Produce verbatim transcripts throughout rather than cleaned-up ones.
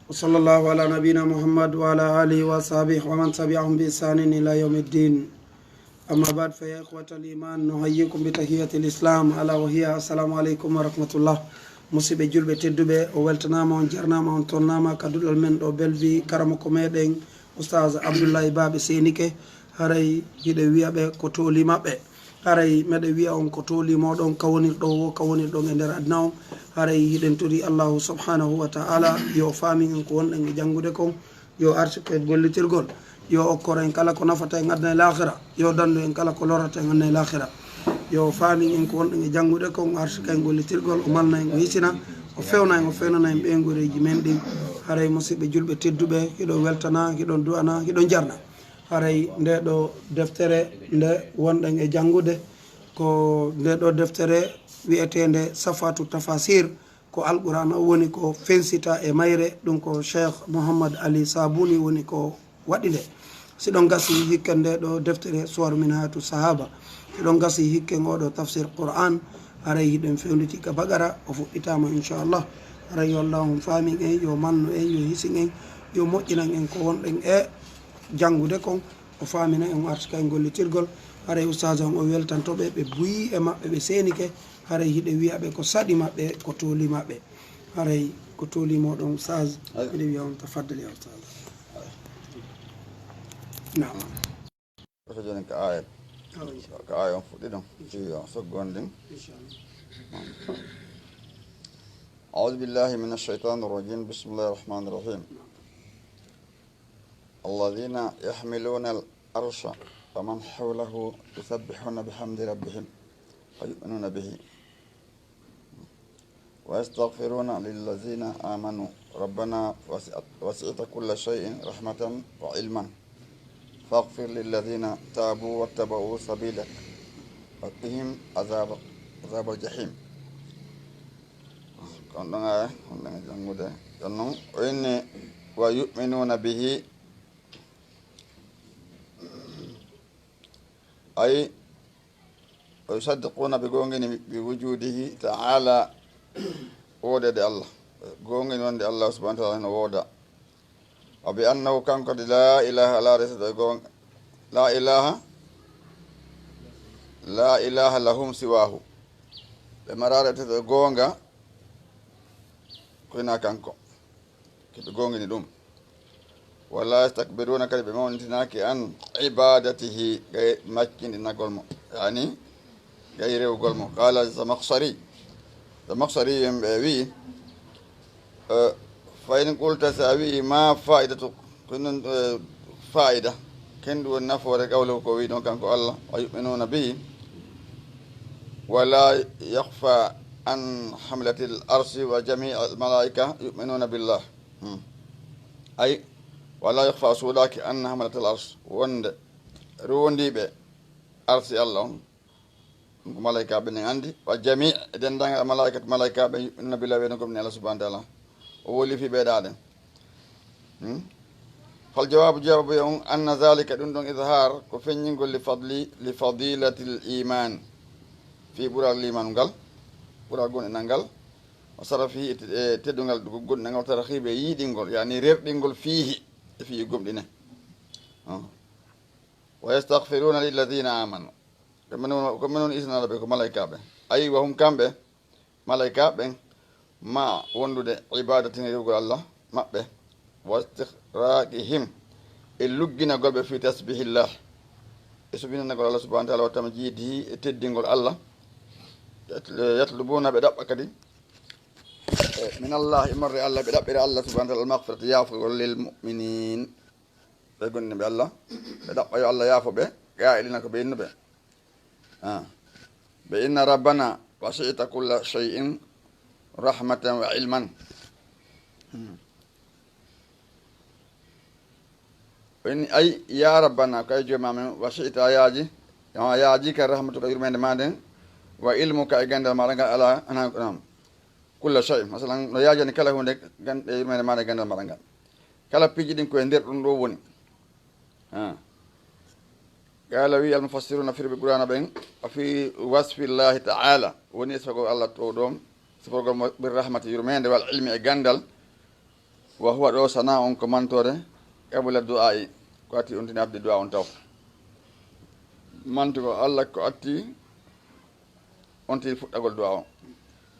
وصلى الله على نبينا محمد وعلى آله وصحبه ومن تبعهم بإحسان إلى يوم الدين. أما بعد، فيا إخوة الإيمان، نحييكم بتحية الإسلام، ألا وهي السلام عليكم ورحمة الله. Musidɓe julɓe tedduɓe, o weltanaama, on jarnaama, on tonnaama ka duɗal men ɗo Bellevue, karamoko meɗen Oustaz Abdoulaye Baɓe Senike, haray hiɗe wiya ɓe ko tooli maɓɓe. Haray meɗe wiya on ko tooli moɗon, ka wonirɗo wo, ka wonirɗon e nder aduna on. Haray hiɗen tori Allahu subhanahu wa ta'ala yo faamin en ko wonɗen e janngude kon, yo arsuku en gollitirgol, yo okkor en kala ko nafata en aduna e laakhira, yo dandu en kala ko lorata en aduna e laakhira. Yo faamin en ko wonɗen e janngude kon, o arsuku en gollitirgol, o malna en, o hisina, o fewna en, o fewnana en ɓeynguureeji men ɗin. Haray musidɓe julɓe tedduɓe, hiɗon weltana, hiɗon du'ana, hiɗon jarna. Haray nde ɗo deftere nde wonɗen e janngude, ko nde ɗo deftere wi'eteende Safatu Tafasir, ko Alqur'aana woni ko fensita e mayre, ɗum ko Cheikh Mouhammad Ali Sabuni woni ko waɗi nde. Si ɗon gasi hikken nde ɗo deftere Suwaru Minhayatu Sahaba, si ɗon gasi hikken oo ɗo tafsir Qur'an, haray hiɗen fewnditi ka bagara, o fuɗɗitaama inchallah. Haray yo Allah on faamin en, yo mannu en, yo hisin en, yo moƴƴinan en ko wonɗen e janngude kon, o faamina en, o arsuka en gollitirgol. Haray ustaas on o weltanto ɓe, ɓe buyi e maɓɓe, ɓe seenike. Haray hiɗe wiya ɓe ko saɗi maɓɓe, ko tooli maɓɓe. Haray ko tooli moɗon ustaas, ayo, miɗe wiya on tafaddal ya ustaas. Ayo. Naam. Wata jooni ka aaya. Ayo. Ka aaya on fuɗɗi ɗon. Iyo, soggo on ɗin. Inchallah. أعوذ بالله من الشيطان الرجيم. بسم الله الرحمن الرحيم. الذين يحملون العرش ومن حوله يسبحون بحمد ربهم ويؤمنون به ويستغفرون للذين آمنوا ربنا وسعت، وسعت كل شيء رحمة وعلما فاغفر للذين تابوا واتبعوا سبيلك وقهم عذاب، عذاب الجحيم. Kon ɗon aaya, on ɗon janngude. Ɗon non, o inni, "Wa yu'minuna bihi." Ay, "Wa yusaddiquna", ɓe goongini, "bi wujudihi ta'ala", woodeede Allah. Ɓe goongini wonde Allah subhanahu wa ta'ala hino wooda. Wa bi annahu, kanko de, la ilaha, alaa reseto e goonga, la ilaha, la ilaha lahum siwahu. Ɓe maraa reseto e goonga, ko hinaa kanko. Ke ɓe goongini ɗum. Wala yastakbiruna, kadi ɓe mawnitinaaki an ibadatihi, gay maccindinagol mo. Yani, gay rewugol mo. Qala Zamakhshari. Zamakhshari en ɓe wi'i, eh, fa in qulta, si a wi'i, ma fa'idatu, ko non, eh, fa'ida, ken ɗum woni nafoore qawluhu, ko wi'i ɗon kanko Allah, wa yu'minuna bihi, wala yakhfa an hamlatil arshi wa jami'al malaika yu'minuna billah. Hmm. Ay, wala yakhfa, suuɗaaki, an hamlatal arsh, wonde rondiiɓe arsi Allah on, ɗum ko malaykaaɓe nen anndi, wa jami' e denndaangal malaykaaɓe, malaykaaɓe yu'minuna billah, ɓe no gomni Allah subhanahu wa ta'ala. O wolifi ɓe ɗaɗen. Hmm? Fal jawaabu, jawaabu on, anna zalika, ɗum ɗon izhar, ko feññingol li fadli, li fadilatil iman, fii ɓural liman ngal, ɓural gomɗinal ngal, wa sarafihi, e te-, e teddungal gomɗinal ngal, wa tarhibi, e yiɗingol, yani rerɗingol fiihi, e fii gomɗine. Ah. Wa yastaghfiruna lilladhina amanu. Ko min woni, ko min woni isinaaɓe ɓe, ko malaykaaɓe. Ayi, wa hum, kamɓe, malaykaaɓe ɓen, ma wondude ibadatin, rewugol Allah maɓɓe, wa istighraqihim, e lugginagol ɓe fi tasbihillah, e subhinanagol Allah subhanahu wa ta'ala, wa tamjidihi, e teddingol Allah, yat-, yatlubuna, ɓe ɗaɓɓa kadi, e, min Allah, immorde Allah, ɓe ɗaɓɓira Allah subhanahu wa ta'ala, al-maghfirata, yaafugol, lil mu'minin, ɓe gomɗinɓe Allah, ɓe ɗaɓɓa yo Allah yaafo ɓe, qa'ilina, ko ɓe innuɓe. Ah. Ɓe inna, rabbana wasi'ta kulla shay'in rahmatan wa ilman. Hmm. O inni, ay, ya rabbana, ko ay jooma men, wasi'ta, a yaaji, a yaaji ka rahmatuka, yurmeende ma nden, wa ilmuka, e ganndal maɗa ngal, ala, ana, naam. Kulla shay'in, masalan, no yaajani kala huunde, gan-, e yurmeende maɗa, ganndal maɗa ngal. Kala piiji ɗin ko e nder ɗum ɗo woni. Ha. Qala, wi al-mufassiruna, firɓe Qur'aana ɓen, wa fi wasfillahi ta'ala, woni sifagol Allah to ɗon, sifagol mo bir rahmati, yurmeende, wal ilmi, e ganndal, Wa huwa ɗo sana on ko mantoore, qabla du'aa'i, ko atti on tini abdi du'a on taw. Mantugo Allah ko atti on tini fuɗɗagol du'a on.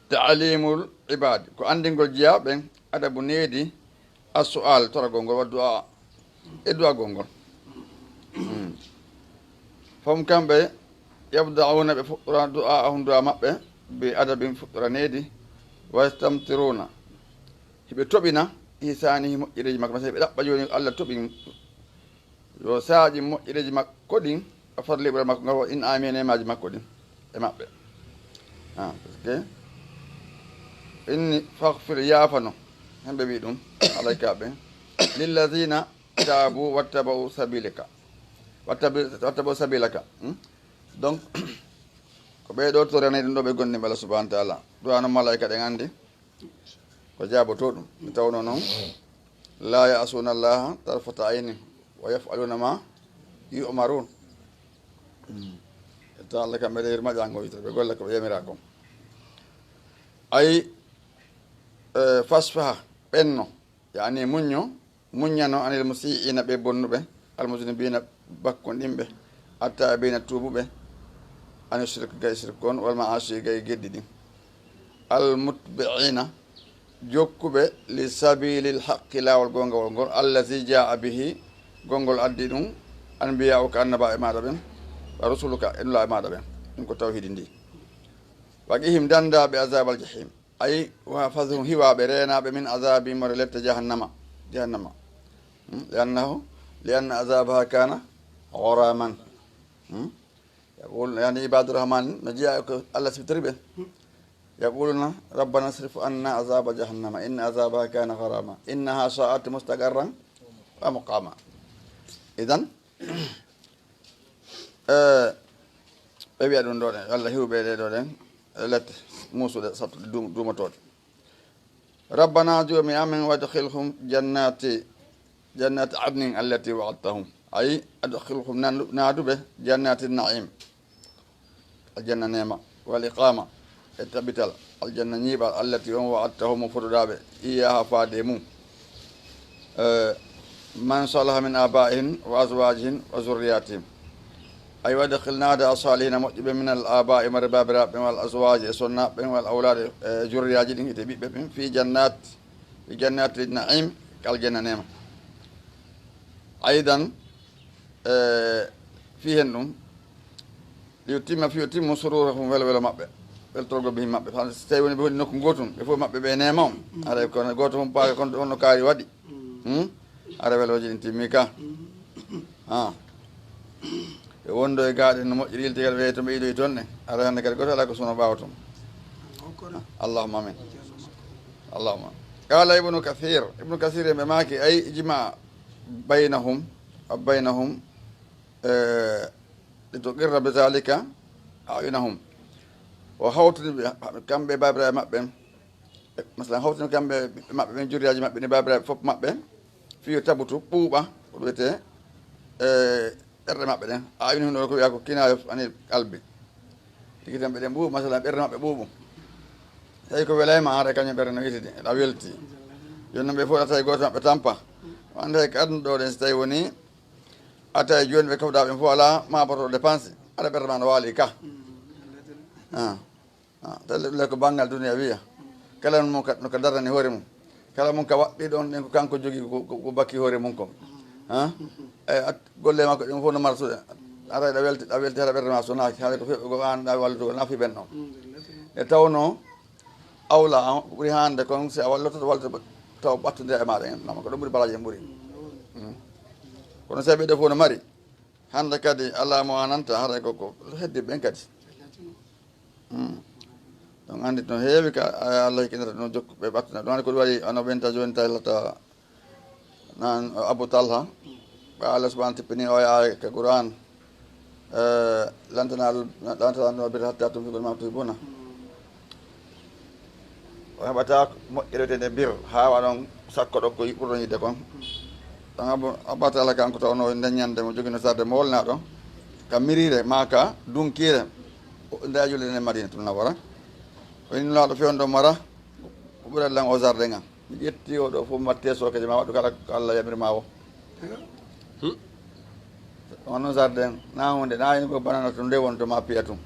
Ta'limul ibaad, ko anndingol jiyaaɓe ɓen adabu needi, as-su'aal, toragol ngol, wa du'a, e du'agol ngol. Hmm. Fahum kamɓe, yabda'una, ɓe fuɗɗora du'aahum, du'a maɓɓe, bi adabin, fuɗɗora needi, wa yastamtiruuna, hiɓe toɓina, ihsaanihi, moƴƴereeji makko, masalan, ɓe ɗaɓɓa jooni, Allah toɓin, yo saaƴi moƴƴereeji makko ɗin, o fadli ɓura makko ngal, wa in'aamihi, e neemaaji makko ɗin, e maɓɓe. Ah, parce que inni faghfir, yaafano, hemɓe wi ɗum, malaykaaɓe, lillazina taabu wattaba'u sabilaka. Wattabi-, wattaba'u sabilaka. Hmm? Donc, ko ɓee ɗo torani ɗum ɗo ɓe gonɗinɓe Allah subhanahu wa ta'ala. Du'a no malaika ɗen anndi ko jaaboto ɗum. Mi tawno noon, la ya'suna Allaha tarfata ayni wa yaf'aluna ma yu'marun. Hmm. Etta Allah kamɓe ɗe yirma ƴango yito, ɓe golla ko ɓe yamira kon. Ay, eh, fasfaha, ɓenno, yani muñño, muññano anil musii'ina ɓe bonnuɓe, al muznibiina bakkonɗinɓe, at taa'ibiina tuubuɓe, ani shirk gay shirk on, wal ma'asi gay geddi ɗin. Al mutbi'iina jokkuɓe li sabiilil haqqi laawol gongawol ngol, allazi jaa'a bihi gongol addi ɗum, anbiyaa'uka annabaaɓe maaɗa ɓen, wa rusuluka e nulaaɓe maaɗa ɓen. Ɗum ko tawhiidi ndi. Wa qihim dannda ɓe azaabal jahim. Ay, wa hafazhum hiwaɓe reenaɓe min azabi mare lette jahannama, jahannama. Hmm? Li annahu, li anna azabaha kana gharaman. Hmm? Yaqul, yani ibadu rahman, no jeeya ko Allah siftori ɓe. Yaquluna rabbana srif anna azaba jahannama, inna azabaha kana gharama, innaha sa'at mustaqarran wa muqama. Idan, eh, ɓe wiya ɗum ɗo ɗen, Allah hiwɓe ɗe ɗo ɗen, lette muusuɗe sattuɗe duum-, duumotooɗe. Rabbana joomi amen, wadkhilhum jannati, jannati adnin allati wa'adtahum. Ay, adkhilhum nan-, naaduɓe jannati na'im. Aljanna neema, wal iqama, e tabital, aljanna ñiiɓal, allati on wa'adtahum mo fotoɗaɓe, iyaha faade e mum. Eh, man salaha min abaihim wa azwajihim wa zurriyatihim. Ay wa adkhil naada as-salihina moƴƴuɓe min al abai mare babiraɓe wal azwaji e sonnaɓe wal awlade e jurriyaji ɗin ite ɓiɓɓe ɓen fi jannat, fi jannati na'im, kal janna neema. Aidan, eh, fi hen ɗum, li yutimma, fi yutimmu sururahum, welo welo maɓɓe, weltorgol bihim maɓɓe. Fa so tawi woni ɓe woni nokku gootum, ɓe fof maɓɓe ɓe neema on. Haray kono gooto fof paaka kon honno kaari waɗi. Hmm? Haray welooji ɗin timmi ka. Ha. Ɓe wondo e gaaɗe no moƴƴiri yilti kadi ɓe to ɓe idoyi toon ne. Haray hannde kadi gooto alaa ko suno ɓaawo toon. Allahumma amin. Allahumma. Qala Ibnu Kathir. Ibnu Kathir en ɓe maaki ay ijma baynahum, baynahum, eh, li tuqirra bi zalika a'yunahum. O hawtini ɓe, kamɓe e baabiraaɓe maɓɓe ɓen. Masalan, hawtini kamɓe e ɓiɓɓe maɓɓe ɓen, juriyaaji maɓɓe ni, baabiraaɓe fof maɓɓe. Fii yo tabutu, ɓuuɓa, ko wiyetee, eh, ɓerɗe maɓɓe ɗen. A'yunahum ɗo ko wiya ko kinaya anil qalbi. Tigi tan ɓe ɗen ɓuuɓu, masalan, ɓerɗe maɓɓe ɓuuɓu. Tawi ko welayma, haray kañum ɓerɗe no itidi, a welti. Jooni noon ɓe fof, a tawi gooto maɓɓe tampa. O annda hay ko aduna ɗo ɗen, so tawi woni, a tawi jooni ɓe kawɗa ɓen fof alaa ma boto dépense, aɗa ɓerɗe ma no waali ka. Ah, ah, tawi le ko banngal duniya wiya. Kala mum ka, no ka darani hoore mum. Kala mum ka waɗɗi ɗon ɗen ko kanko jogii ko, ko, ko bakki hoore mum kon. Ah? E at-, golle makko ɗen fof no marsude. Ara ɗa welti, ɗa welti hara ɓerɗe ma sonaaki, hara ko feɓɓe ko an ɗa wallitugol nafi ɓen ɗon. E tawno awla an ko ɓuri hande kon si a walloto, walloto taw ɓattondira e maɗa en. Nama ko ɗum ɓuri baraji en ɓuri. Mm. Kono si ɓe ɗo fof no mari. Hande kadi alaa mo ananta, haray ko, ko heddi ɓen kadi. Hmm. Ɗum anndi no heewi ka, a-, Allah hikkinata ɗum jokku ɓe ɓattina. Ɗum anndi ko ɗum waɗi, ano ɓenta jooni tawi lata nan Abu Talha. Ɓa Allah subhanahu tippini o yaari ka Qur'an. Eh, lan tanaalu, lan tanaalu birra hatta tunfiqu mimma tuhibbuna. O heɓata moƴƴere wiyetee bir, haa waɗon sakko ɗon ko ɓurɗon yiɗde kon. Ɗon Abu, Abu Talha kanko tawno nden ñande mo jogino sarde mo wolnaɗo. Ka miriire, maa ka dunkiire, o, nda julde nden Madinatul Munawwara. O inni Nulaaɗo fewndo mara, ko ɓural lan o sarde ngan. Mi ƴetti o ɗo fof, mi watte sookeje ma, waɗu kala ko Allah yamir ma o. Hmm. On noon jardin, na hunde, na ene ko banana to nde won to ma piya tum.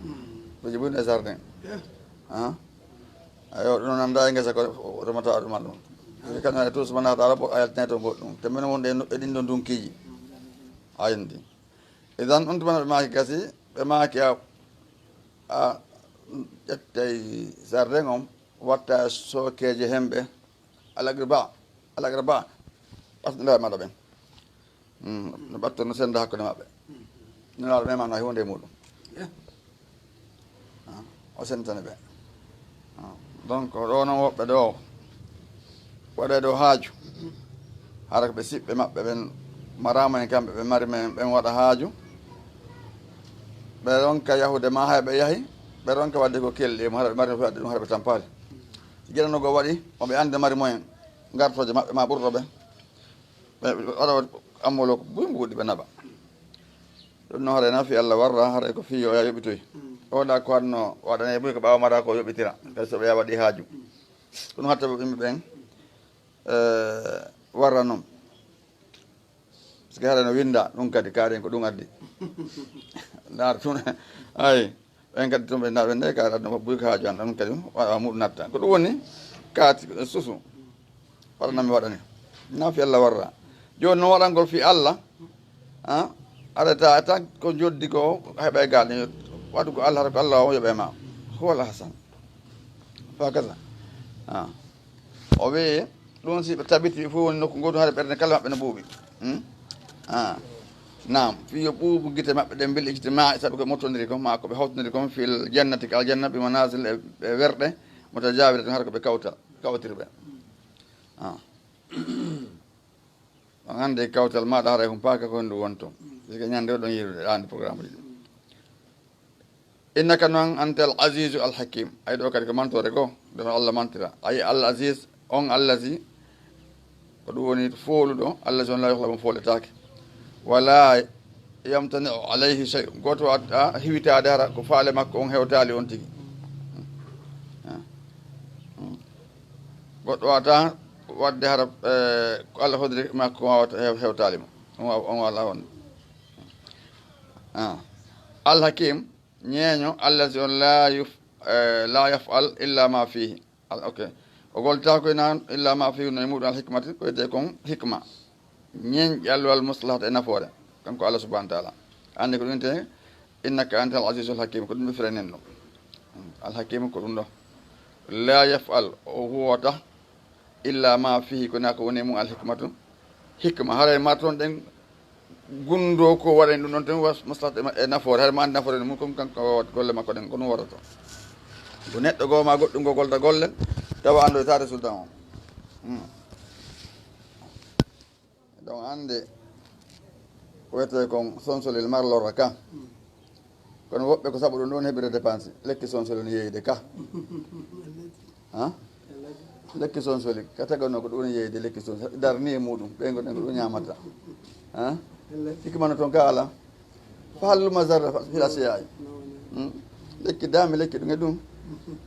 Ko jibude jardin. Ah. Ayo, ɗum nanda e ngesa ko remata ɗum ɗum. Kañum e tous manata ala bo a yaltinay to goɗɗum. Te min wonde e ɗin ɗon dunkiiji. Ayndi. Idan on tuma ɓe maaki gasi, ɓe maaki a, a ƴettay jardin on, watta sookeje hemɓe, alagraba, alagraba, ɓattinda e maɗa ɓen. Mm, no ɓatto no senda hakkunde maɓɓe. Nulaaɗo memano hay hunde e muɗum. Ah, o sentani ɓe. Ah, donc, ɗo noon woɓɓe ɗo, waɗa ɗo haaju. Hara ko ɓe siɓɓe maɓɓe ɓen maraama en kamɓe, ɓe mari men, ɓen waɗa haaju. Ɓe ronka yahude ma hay ɓe yahi, ɓe ronka waɗde ko kelɗi, mo hara ɓe mari no wadde ɗum hara ɓe tampaali. Si geɗano goo waɗi, o ɓe annde mari moyen, gartooje maɓɓe ma ɓurɗo ɓe. Ɓe waɗa ammolo ko buy mbuuɗi ɓe naɓa. Ɗum noon haray na fi Allah warra, haray ko fi yo ya yoɓitoy. O waɗa ko adno, waɗane buy ko ɓaawo mara ko yoɓitira. Kadi so ɓe ya waɗi haaju. Ɗum hatta ɓe yimɓe ɓen, eh, warra noon. Parce que haray no winda, ɗum kadi kaari en ko ɗum addi. Ndaar tun, ay, ɓen kadi tun ɓe ndaar ɓe nde kaari adno buy ko haaju an ɗum kadi waɗa muɗum natta. Ko ɗum woni kaati susu. Waɗana mi waɗani. Na fi Allah warra. Jooni noon waɗangol fi Allah, ah, arata tan ko joddi ko heɓa e gaal ni. Waɗu ko Allah, ko Allah o yoɓe ma. Huwa al ahsan. Fa kaza. Ah. O wi ɗum si ɓe tabiti fof woni nokku ngoɗum haɗa ɓernde kala maɓɓe no ɓuuɓi. Hmm? Ah. Naam. Fi yo ɓuuɓu gite maɓɓe ɗen bil ijtimaa sabu ko mottondiri kon, ma ko ɓe hawtondiri kon fil jannati ka aljanna bi manazil e, e werɗe mutajawiratin hara ko ɓe kawta, kawtirɓe. Ah. On anndi kawtal maaɗa haray humpaaka ko ndu wonto. Sike ñande o ɗon yirude ɗaani programme ji ɗum. Innaka noon antal azizu al hakim. Ay ɗo kadi ko mantoore goo, ɗum Allah mantira. Ay al aziz, on allazi, ko ɗum woni fooluɗo, allazi on la yuhlabu fooletaake. Wala yamtani alayhi shay. Gooto waawata hiwitaade hara ko faale makko on hewtaali on tigi. Goɗɗo waawata waɗde hara, eh, ko Allah hoddiri makko ko waawata hew-, hewtaali mo. On waaw-, on waawata wonde. Ah. Al hakim, ñeeño, allazi on la yuf-, eh, la yaf'al illa ma fihi. Al-, ok. O goltaako e naan illa ma fihi no e muɗum al hikmati, ko wiyetee kon hikma. Ñeeñƴal wal maslahata e nafoore. Kanko Allah subhanahu wa ta'ala. Anndi ko ɗum wiyetee, innaka antal azizul hakim, ko ɗum ɓe firani en ɗum. Al hakim ko ɗum ɗo. La yaf'al, o huwata, illa ma fihi, ko na ko woni e mum al hikmatu. Hikma, haray ma toon ɗen gunndoo ko waɗani ɗum ɗon tan was-, maslahat e ma-, e nafoore, haray ma anndi nafoore mum, kon kanko waawata golle makko ɗen, ko ɗum waɗata. Ko neɗɗo goo ma goɗɗum goo golta golle, tawa anndu e taade sultan o. Hmm. Donc, annde ko wiyetee kon sonsolel marlorra ka. Kono woɓɓe ko sabu ɗum ɗon heɓira dépense. Lekki sonsoli no yeeyde ka. Ha? Lekki sonsoli ka taganoo ko ɗum yeeyde lekki sonsoli. Darni e muɗum. Ɓe ngon ko ɗum ñamata. Ha? Hikmano toon ka ala. Fa hal luma zarra fa-, fil asiyaa'i. Hmm? Lekki daami, lekki ɗum e ɗum.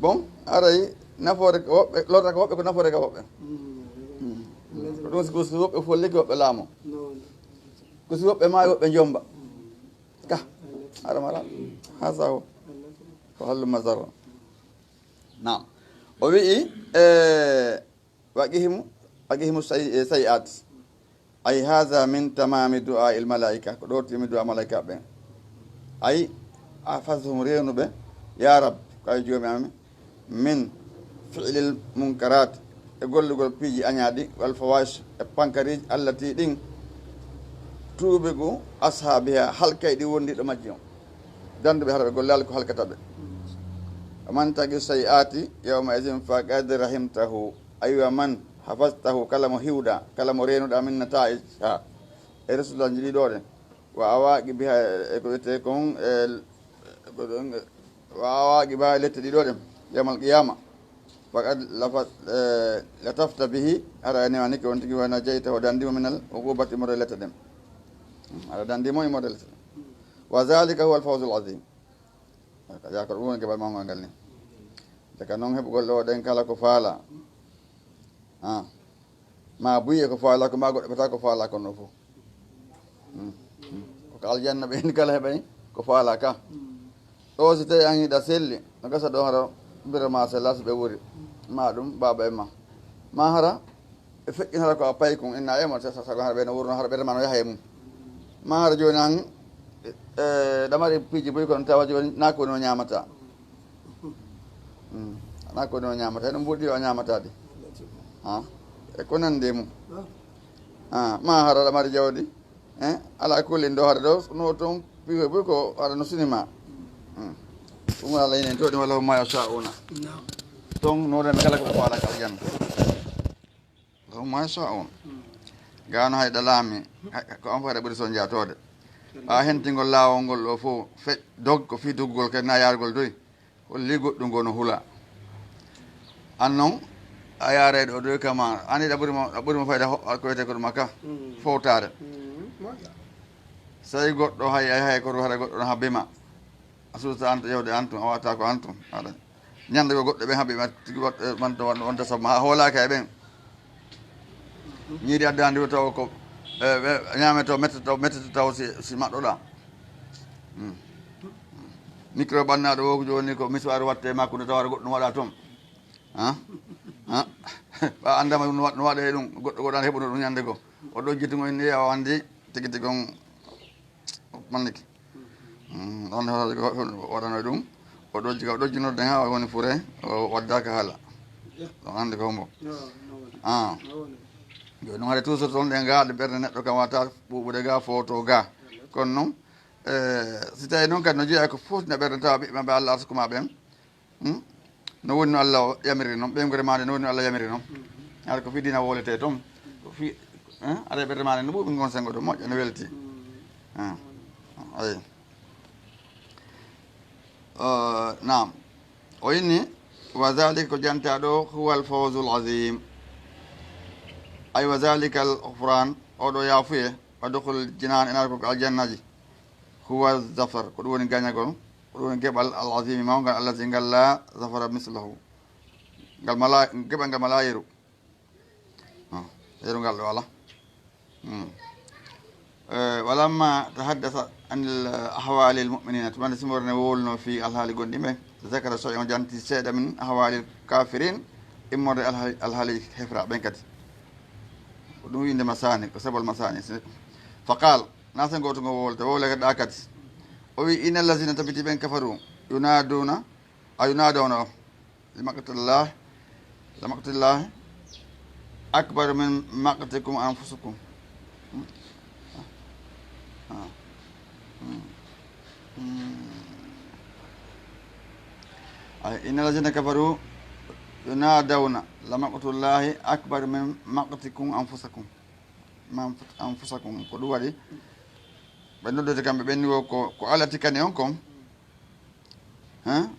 Bon, aray nafoore ko woɓɓe, lorra ko woɓɓe, ko nafoore ko woɓɓe. Hmm. Ko ɗum si ko si woɓɓe fof lekki, woɓɓe laamo. Ko si woɓɓe maayi, woɓɓe njomba. Ka, ara mara. Hasa ho. Fa hal luma zarra. Naam. O wi'i, eh, Waqihimu, waqihimu say-, eh, sayi'at. Ay, haza min tamami du'a il malaika. Ko ɗo timi du'a malaika ɓen. Ay, afazhum, reenuɓe. Ya Rab, ko ay Joomi amin. Min fi'lil munkarat. E gollugol piiji añaaɗi, wal fawahish, e pankariiji allati ɗin. Tuubigu ashabiha, halkay ɗi wondiɗo majji on. Danduɓe hara ɓe gollaali ko halkata ɓe. Wa man taqi sayi'ati yawma idhin faqad rahimtahu. Aywa, man hafaztahu, kala mo hiwɗa, kala mo reenuɗa, min nata'ij, ha, e resultat ji ɗiɗo ɗen, wa awaqi biha, e ko wiyetee kon, e, ko ɗon, wa awaqi biha, e lette ɗiɗo ɗen, yawmal qiyama, faqad lafa-, e, latafta bihi, hara a newanike on tigi, wa najaytahu, a dandimo minal uqubati, morde lette ɗen. Aɗa dandimo e morde lette ɗen. Wa zalika huwa al fawzul azim. Ka ƴaako ɗum woni keɓal mawngal ngal ni. Te ka noon heɓugol ɗo ɗen kala ko faala. Ah. Ma buy e ko faala ko, ma goɗɗo ɓeta ko faala ko no fof. Hmm. Hmm. Ko ka aljanna ɓe en kala heɓay ko faala ka. Ɗo si tawi an hiɗa selli, no gasa ɗo hara biro ma sella si ɓe wuri. Ma ɗum, baaba e ma. Ma hara, e feƴƴin hara ko a paykun, inna e mo, sa, sa, sa, hara ɓe no wurno, hara ɓe ma no yaha e mum. Ma hara jooni an, e, ɗamari piiji buy kono tawa jooni na ko no ñamata. Hmm. Na ko no ñamata, no mbuɗi o ñamata de. Ha? E ko nande mum. Ah, ma hara ɗamari jawdi. Eh, ala kulli ndo hara ɗo, no toon piwe buy ko hara no sinima. Hmm. Ɗum wala enen to ɗum wala ma yashauna. Naam. Toon no ren kala ko faala ka aljanna. Lahum ma yashaun. Hmm. Gano hay ɗalaami, hay, ko on fayda ɓuri son jatoode. Ɓa hentingol laawol ngol ɗo fof, fe-, dog ko fii doggugol kadi na yaargol doy. Holli goɗɗum ngo no hula. An noon, a yaarayɗo o doy kama, an hiɗa ɓuri mo, a ɓuri mo fayda ho-, ko wiyetee ko ɗum makka, mm, fowtaare. Mm, moƴƴa. So tawi goɗɗo hay, hay, hay ko ɗum hara goɗɗo no habbi ma. A suusa an to ƴewde an tun, a wata ko an tun. Aɗa. Ñande ko goɗɗo ɓe habbi ma, tigi waɗ-, eh, man to won, wonta sabu ma, a hoolaaka e ɓen. Ñiiri addaandi o taw ko, eh, ɓe ñaame taw, mette taw, mette taw si, si maɗɗoɗa. Hmm. Micro ɓannaaɗo o ko jooni ko misuwaar watte e makko nde tawata goɗɗum waɗa toon. Han? Han? Ɓa anndama ɗum no wa-, no waɗa e ɗum, goɗɗo goɗɗo ana heɓuno ɗum ñande goo. O ɗojjiti ngo inni, o anndi tigi tigi on manniki. Mm, on waɗano ɗum, o ɗojji ka, o ɗojjinorde haa o woni fure, o waddaka haala. Ɗon anndi ko hombo. Ah. Yo ɗum haɗe toujours toon ɗen gaa, ɗe ɓernde neɗɗo kam wata ɓuuɓude gaa, fowto gaa. Kono noon, eh, si tawi noon kadi no jeeya ko fottina ɓernde tawa ɓiɓɓe maɓɓe Allah arsukuma ɓen, hmm? No woni no Allah o yamiri noon, ɓeynguure maande no woni no Allah yamiri noon. Hara ko fii diina wowletee toon. Ko fii, eh, ara e ɓernde maande no ɓuuɓi ngon senngo ɗum moƴƴa, no welti. Eh, ayi. Eh, naam. O inni, wa zalika ko janta ɗo, huwa al fawzul azim. Ay wa zalika al ghufran, oɗo yaafuye, wa dukhul jinan, ena ko aljannaji. Huwa zafar, ko ɗum woni gañagol, ko ɗum woni geɓal al azimi mawngal, allazi ngal la zafara mislahu. Ngal mala, geɓal ngal mala yeru. Ah, yeru ngal ɗo ala. Hmm. Eh, walamma tahaddasa anil ahwalil mu'minina, tumande simorde ne wowluno fi alhaali gonɗi ɓen, zakara shay'an, o janti seeɗa min ahwalil kafirin, immorde alhaali, alhaali hefra ɓen kadi. Ko ɗum wiyde masani, ko sabol masani. Fa qal, na sen gooto ngo wowlata, wowle kadi ɗa kadi. O wi, innal lazina tabiti ɓen kafaru, yunaduna, a yunaduna o. Li maqtillah, li maqtillah akbar min maqtikum anfusakum. Hmm? Ah. Hmm. Hmm. Ay, innal lazina kafaru yunaduna la maqtullahi akbar min maqtikum anfusakum. Ma anfusakum. Ko ɗum waɗi ɓe noddude kamɓe ɓen ni wo ko, ko Allah tikkani on kon. Hein?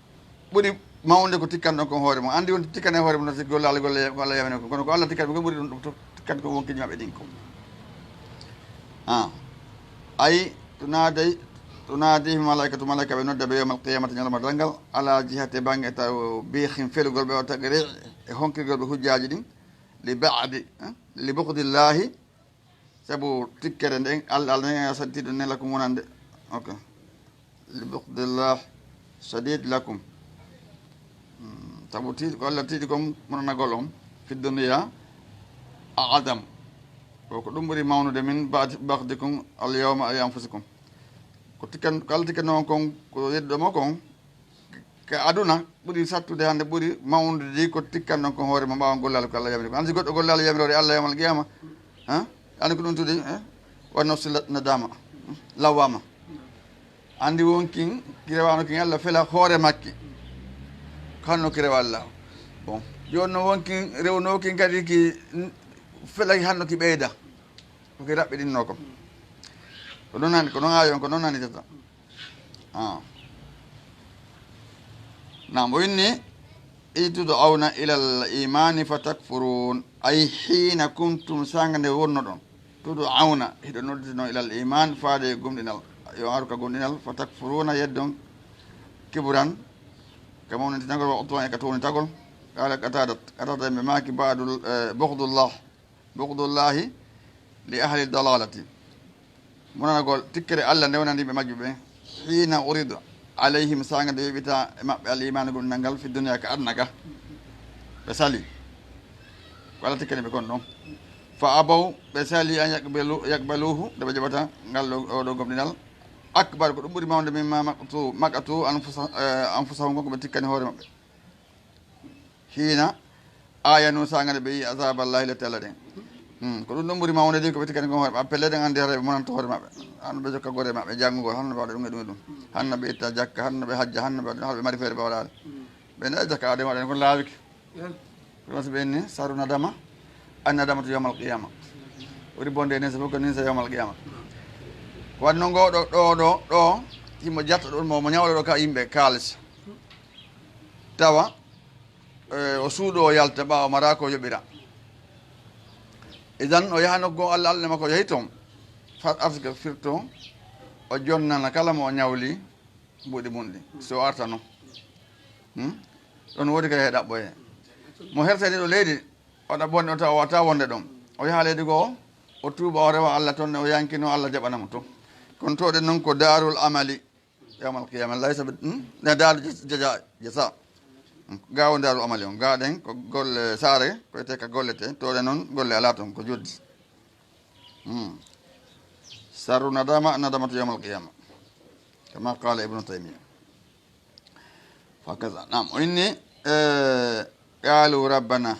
Ɓuri mawnude ko tikkanɗon kon hoore mon. Anndi won tikkane hoore mon, si gollaali golle ko Allah yamani kon. Kono ko Allah tikkani ɓe, ko ɓuri ɗum, to tikkani ko wonkiiji maɓɓe ɗin kon. Ah. Ay, tunadi, tunadi malaikatu, malaika ɓe nodda ɓe yawmal qiyamati, ñalawma darngal, ala jihati, bannge taw biihin felugol ɓe, o taqri e honkirgol ɓe hujjaaji ɗin, li ba'di, hein? Li bughdillahi, sabu tikkere nden, Allah, Allah nen, shadidun ne lakum wonande. Ok. Li bughdillahi shadid lakum. Hmm, sabu tiiɗi, ko Allah tiiɗi kon wonanagol on, fi dunya, a'zam. Ko, ko ɗum ɓuri mawnude min ba'di, baghdikum al yawma li anfusikum. Ko tikkan, ko Allah tikkanoo on kon, ko yedduɗo mo kon, ka aduna ɓuri sattude hannde, ɓuri mawnude ko tikkanɗon kon hoore ma ɓaawo gollaali ko Allah yamiri ko. An si goɗɗo gollaali yamiroore Allah yawmal qiyama, ha? An ko ɗum tudi, eh? Wa nafsi la-, nadama, lawama. Anndi wonkin, ki rewano kin Allah fela hoore makki. Kanno ki rewa Allah. Bon, jooni no wonkin rewno kin kadi ki n-, fela ki hanno ki ɓeyda. Ko ki raɓɓiɗinno kon. Ko noon nani, ko noon ayon, ko noon nani tata. Ah. Naam, o inni, "Id tud'auna ilal imani fatakfurun." Ay, hina kuntum, sanga nde wonnoɗon. Tud'auna, hiɗo nodditino ilal iman, faade e gomɗinal. Yo aru ka gomɗinal, fatakfuruna, yeddon, kiburan, ka mawnintinagol, wa utwan, e ka townitagol. Qala Qatadat, Qatada ɓe maaki, ba'dul, eh, bughdullah. بغض الله لأهل الضلالة. Monanagol tikkere Allah nde wonani yimɓe majjuɓe ɓen. حين عرض عليهم, saanga nde yoɓita e maɓɓe, الإيمان, gomɗinal ngal, في الدنيا, ka aduna ga. Ɓe sali. Ko Allah tikkani ɓe kon ɗon. فأبوا, ɓe sali, أن يقبلوا, يقبلوه, nde ɓe jaɓata ngal ɗo, o ɗo gomɗinal. أكبر, ko ɗum ɓuri mawde, مما مقتوا, مقتوا أنفس-, eh, أنفسهم, ko ɓe tikkani hoore maɓɓe. حين عاينوا, saanga nde ɓe yi'i, عذاب الله, lette Allah ɗen. Hmm, ko ɗum ɗon ɓuri mawde ɗi, ko ɓe tikkani kon hoore maɓɓe. Pelle ɗen anndi hoore ɓe monanta hoore maɓɓe. Hanno ɓe jokka gore maɓɓe, janngugol, hanno ɓe waɗa ɗum e ɗum e ɗum. Hanno ɓe itta jakka, hanno ɓe hajja, hanno ɓe waɗa, hanno ɓe mari feere ɓe waɗaade. Ɓe nda jakka aade waɗa ko laawiki. Ko ɗum si ɓe inni, شر ندامة الندامة يوم القيامة. Ɓuri bonde ni, sabu ko nin sa يوم القيامة. Ko waɗi noon ngo ɗo, ɗo, ɗo, ɗo, himo jatta ɗon mo, mo ñawɗo ɗo ka yimɓe kaalis. Tawa, eh, o suuɗo o yalta ɓaawo mara ko yoɓira. Idan o yaha nokku o Allah, Allah makko yahi toon. Fat arsike firto, o jonnana kala mo o ñawli mbuuɗi mum ɗi. So o arta noon. Hmm? Ɗon woodi kadi he ɗaɓɓoye. Mo hertani ɗo leydi, o ɗaɓɓonde o tawa o wata wonde ɗon. O yaha leydi goo, o tuuba, o rewa Allah toon, o yankino Allah jaɓana mo toon. Kono tooɗe noon ko دار العمل يوم القيامة, ليس ب-, hmm? Ne دار الجزاء, جزاء. Ga woni دار العمل on. Ga ɗen ko golle saare, ko wiyetee ka gollete. Tooɗe noon golle alaa toon, ko joddi. Hmm. شر ندامة الندامة يوم القيامة. كما قال ابن تيمية. فكذا. نعم. O inni, eh, قالوا ربنا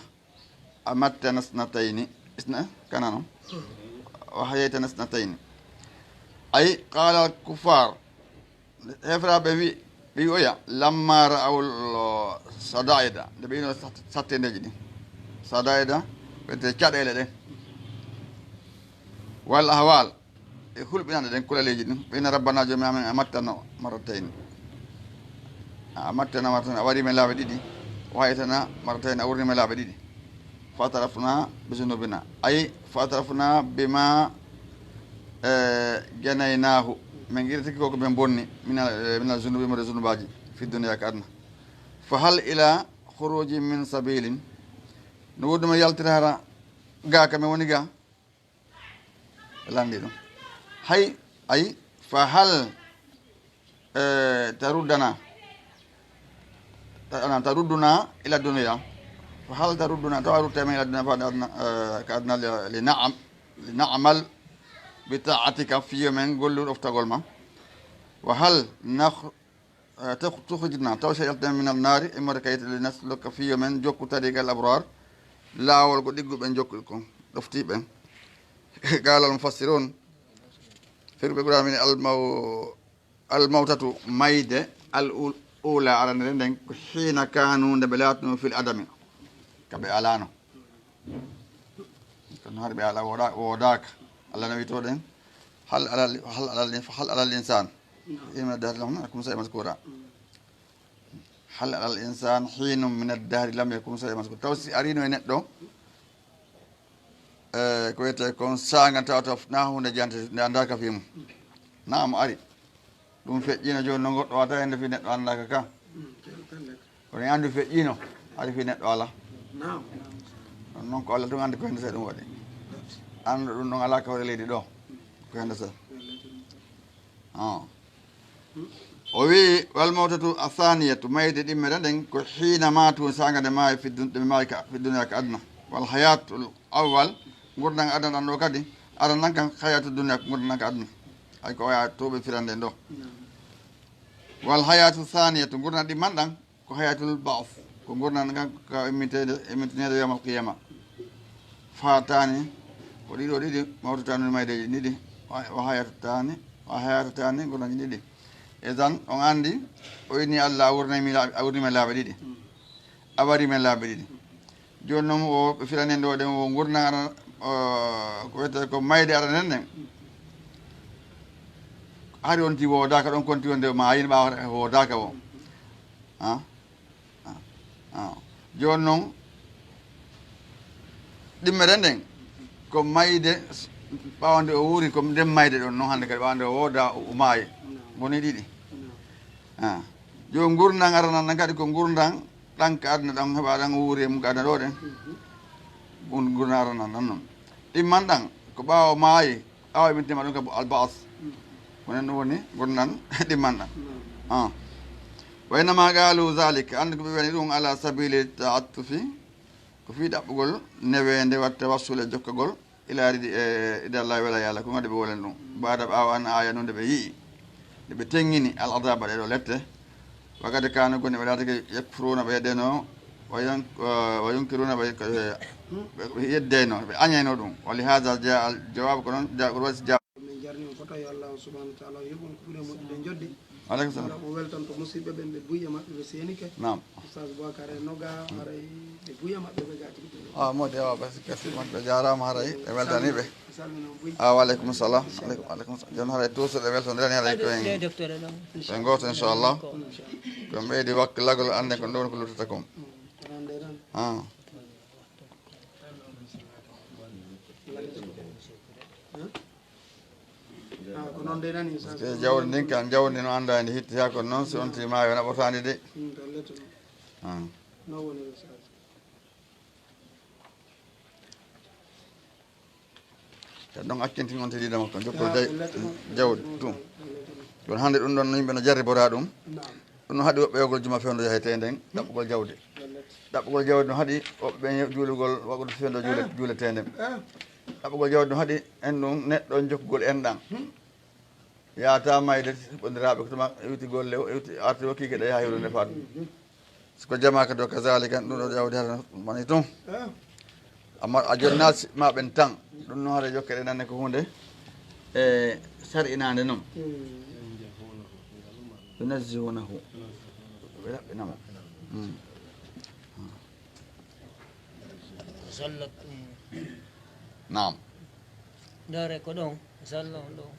أمتنا سنتين. Isna, kanano. وأحييتنا سنتين. أي قال الكفار. Heeferaaɓe wi-, ɓe wi'oya, لما رأوا الشدائد, nde ɓe yi'ino sat-, sattendeeji ɗin. Sadaida, wiyetee caɗeele ɗen. والأهوال, e hulɓinanɗe ɗen, kulaleeji ɗin. Ɓe wi'no, ربنا, Joomi amen, أمتنا مرتين. A أمتنا مرتين, a warii men laabi ɗiɗi. وأحييتنا مرتين, a wurnii men laabi ɗiɗi. فاعترفنا بذنوبنا. أي فاعترفنا بما, eh, جنيناه. Min qirtike ko ko min bonni. من, eh, من الذنوب, wonde zunubaaji. في الدنيا, ka aduna. فهل إلى خروج من سبيل. No woodi mo yaltira hara ga ka min woni ga? Ɓe lanndi ɗum. Hay, ay, فهل, eh, تردنا, ta-, ana, تردنا إلى الدنيا. فهل تردنا, tawa ruttay men إلى الدنيا, fa adna, eh, ka aduna li, لنعم-, لنعمل بطاعتك, fii yo men gollu ɗoftagol ma. وهل نخ-, eh, تخ-, تخرجنا, tawa si a yaltay men من النار, immorde ka yiite, لنسلك, fii yo men jokku طريق الأبرار, laawol ko ɗigguɓe jokkuɓe kon, ɗoftiiɓe. قال المفسرون, firiɓe Qur'aana min, المو-, الموتة, mayde, الأولى, aranere nden, ko حين كانوا, nde ɓe laatunoo, في العدم, ka ɓe alaano. Kono hari ɓe ala, wooda-, woodaaka. Allah no wi'too ɗen, هل على ال-, هل على ال-, هل على الإنسان حين من الدهر لم يكن شيئا مذكورا. هل على الإنسان حين من الدهر لم يكن شيئا مذكورا. Taw si ariino e neɗɗo, eh, ko wiyetee kon saanga, tawa to na huunde jante, nde anndaaka fii mum. Naam, ari. Ɗum feƴƴiino jooni no goɗɗo wata hannde fii neɗɗo anndaaka ka. Kono e anndu feƴƴiino, ari fii neɗɗo alaa. Ɗum noon ko Allah tun anndi ko hende see ɗum waɗi. Anndu ɗum ɗon alaa ka hoore leydi ɗo. Ko hende see. Ah. O wi'i, والموتة الثانية, mayde ɗimmere nden, ko حين ماتوا, saanga nde maayi, في الدن-, ɓe maayi ka, في الدنيا, ka aduna. والحياة الأول, ngurndan aduna ɗan ɗo kadi, aran ɗan kan حياة الدنيا, ko ngurndan ka aduna. Hay ko oya to ɓe firande ɗo. والحياة الثانية, ngurndan ɗimman ɗan, ko حياة البعث, ko ngurndan kan ka imminteede, immintineede يوم القيامة. فهاتان, ko ɗiɗo ɗiɗi, موتتان, maydeeji ɗiɗi, وحياتان, وحياتان, ngurndanji ɗiɗi. Idan, on anndi, o inni Allah, a wurnii mi laabi, a wurnii men laabi ɗiɗi. A warii men laabi ɗiɗi. Jooni noon, o ɓe firani en ɗo ɗen, o ngurndan aran, o, ko wiyetee ko mayde aran en nden. Hari on ti woodaaka ɗon, konti wonde ma ayin ɓaawo woodaaka o. Ha? Ah, ah. Jooni noon, ɗimmere nden, ko mayde, ɓaawo nde o wuuri, ko nden mayde ɗon noon hannde kadi, ɓaawo nde o wooda, o maayi. Woni ɗiɗi. Ah. Jooni ngurndan aranan ɗan kadi ko ngurndan ɗan ka aduna ɗan, heɓa ɗan o wuuri e mum ka aduna ɗo ɗen. Ɗum ngurndan aranan ɗan noon. Ɗimman ɗan, ko ɓaawo maayi, ɓaawo e min tima ɗum ka al-ba'th. Ko non ɗum woni, gonnan ɗimman ɗan. Ah. Wa innama qaalu zaalika, anndi ko ɓe wiyani ɗum ala sabiili ta'attufi, ko fii ɗaɓɓugol neweende, wa tawassul e jokkagol, ila ridi-, e, ila Allaahi, wela Yalla, ko ngadi ɓe wolen ɗum. Baada ɓaawo an ayanunde ɓe yi'i, nde ɓe teŋŋini al-adaaba ɗee ɗoo lette, wa qad kaanu, goni ɓe laatike, yakfuruuna, ɓe yeddeyno, wa yun-, wa yunkiruna, ɓe, ɓe, ɓe yeddeyno, ɓe añayno ɗum. Wa li haza jaa al jawaabu, ko noon jaa, ko waɗi si jaa. Min jarni on foto, yo Allah subhanahu wa ta'ala yoɓ on ko ɓuri e moƴƴude jodde. Aleykum salam. Allah o weltanto musidɓe ɓen, ɓe buy e maɓɓe, ɓe seenike. Naam. Oustaz Boubacar e Noga, haray ɓe buy e maɓɓe, ɓe ga tigi. Ah, moƴƴi, awa, ɓe sikka si maɓɓe jaaraama, haray ɓe weltanii ɓe. Salmina on buy. Ah, wa aleykum salam. Aleykum, aleykum salam. Jooni haray tuusuɓe weltondirani haray ko en. Ɓe gooto, inchallah. Ko ɓeydi wakkilagol, annden ko ɗum ko luttata kon. Ah. Ah, ko noon de nani, sa- Parce que jawdi ndin kan, jawdi ndi no anndaa ndi hitti haa kono noon, si on tima yo naɓotaani de. Mm, to letto noon. Ah. No woni le sa- Te ɗon accintin on teddiiɗo makko, jokkol jay-, jawdi tum. Kono hannde ɗum ɗon no yimɓe no jarriboraa ɗum. Ɗum no haɗi woɓɓe yogol juma fewndo yahetee nden, ɗaɓɓugol jawdi. Ɗaɓɓugol jawdi no haɗi woɓɓe ɓen juulugol waɗude fewndo juule-, juuletee nden. Ɗaɓɓugol jawdi no haɗi en ɗum neɗɗo jokkugol en ɗan. Yaata mayde, ɓondiraaɓe ko tuma iwti golle, iwti arti o kiike ɗe yaha hiwrude faatu. Si ko jamaa kadi o kazalika, ɗum ɗo jawdi hara mani tun. Amma a jonnaasi ma ɓen tan, ɗum noon hara jokkere nanne ko huunde e sar'inaande noon. Yunazzihunahu. Ɓe raɓɓinamo. Mm. Zallat ɗum. Naam. Dore ko ɗon, zalla on ɗon.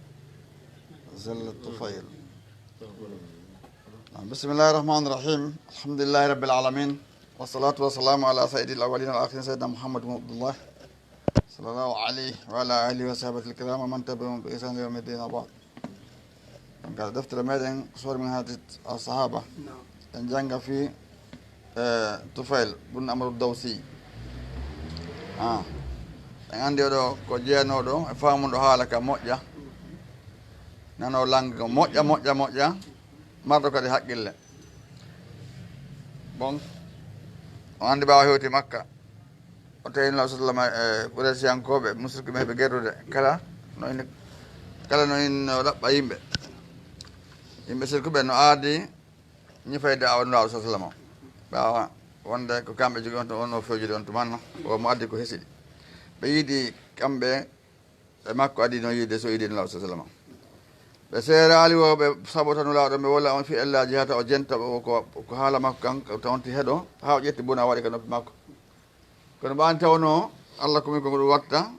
Zalla Tufayl. Naam. Bismillahi rahmani rahim. Alhamdulillahi rabbil alamin. Wassalatu wassalamu ala sayyidil awwalin wal akhirin, sayyidina Muhammad ibn Abdullah, sallallahu alayhi wa ala alihi wa sahbihi al kiram wa man tabi'ahum bi ihsan ila yawmiddin, wa ba'd. Donc, deftere meɗen Suwar min Hayati Sahaba. Naam. En jannga fii, eh, Tufayl bun Amru Dawsi. Ah. En anndi oɗo ko jeenooɗo e faamuɗo haala ka moƴƴa. Nanoo lannga ko moƴƴa, moƴƴa, moƴƴa. Marɗo kadi haqqille. Bon. O anndi ɓaawo hewti Makka. O tawi Nulaaɗo sallallahu alayhi wa sallam, e Quraysiyankooɓe, musrikuɓe heɓe gerdude. Kala no in, kala no in o ɗaɓɓa yimɓe. Yimɓe sirkuɓe no aadi ñifayde awa Nulaaɗo sallallahu alayhi wa sallam. Ɓaawa wonde ko kamɓe jogi on to, on o fewjude on tumanno. O mo addi ko hesidi. Ɓe yiidi kamɓe e makko addi no yiide so yiide Nulaaɗo sallallahu alayhi wa sallam. Ɓe seeraali wo ɓe sabota Nulaaɗo, ɓe wola on fi ellaaji hata o jenta o ko, ko haala makko kan, ko tawnti heɗo, haa o ƴetti buna o waɗi ka noppi makko. Kono ɓaan tawnoo Allah ko min ko ɗum watta,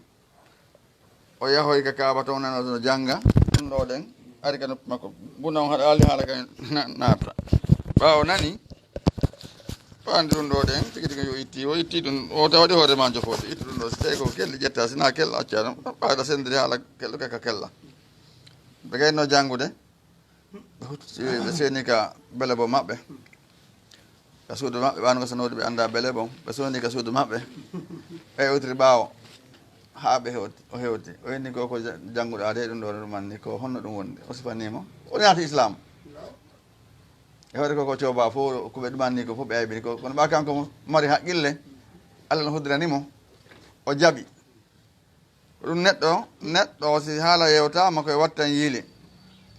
o yahoy ka Kaaba toon nana no jannga, ɗum ɗo ɗen, ari ka noppi makko. Buna on haɗaali haala ka na-, naata. Ɓaawo nani, ɓaandi ɗum ɗo ɗen, tigi tigi yo itti, o itti ɗum, o tawa waɗi hoore ma jofoode, itti ɗum ɗo, si tawi ko kelli ƴetta, si na kelli acca ɗum, ɓaada senndiri haala kelɗo ka, ka kella. Ɓe gayno janngude, ɓe hutti, ɓe seeni ka bele bo maɓɓe. Ka suudu maɓɓe, ɓaano ko sanoodi ɓe annda bele bon. Ɓe soondi ka suudu maɓɓe. Ɓe iwtiri ɓaawo. Haa ɓe hewti, o hewti. O inni ko, ko ja-, jannguɗaa de ɗum ɗo, ɗum anni ko honno ɗum wondi? O sifanii mo. O naati Islaam. E hoore ko, ko cooba fof, ko ɓe ɗum anni ko fof ɓe aybini ko. Kono ɓa kanko mo mari haqqille, Allah no hoddirani mo. O jaɓi. Ko ɗum neɗɗo, neɗɗo o si haala yewtaama koye wattan yiili.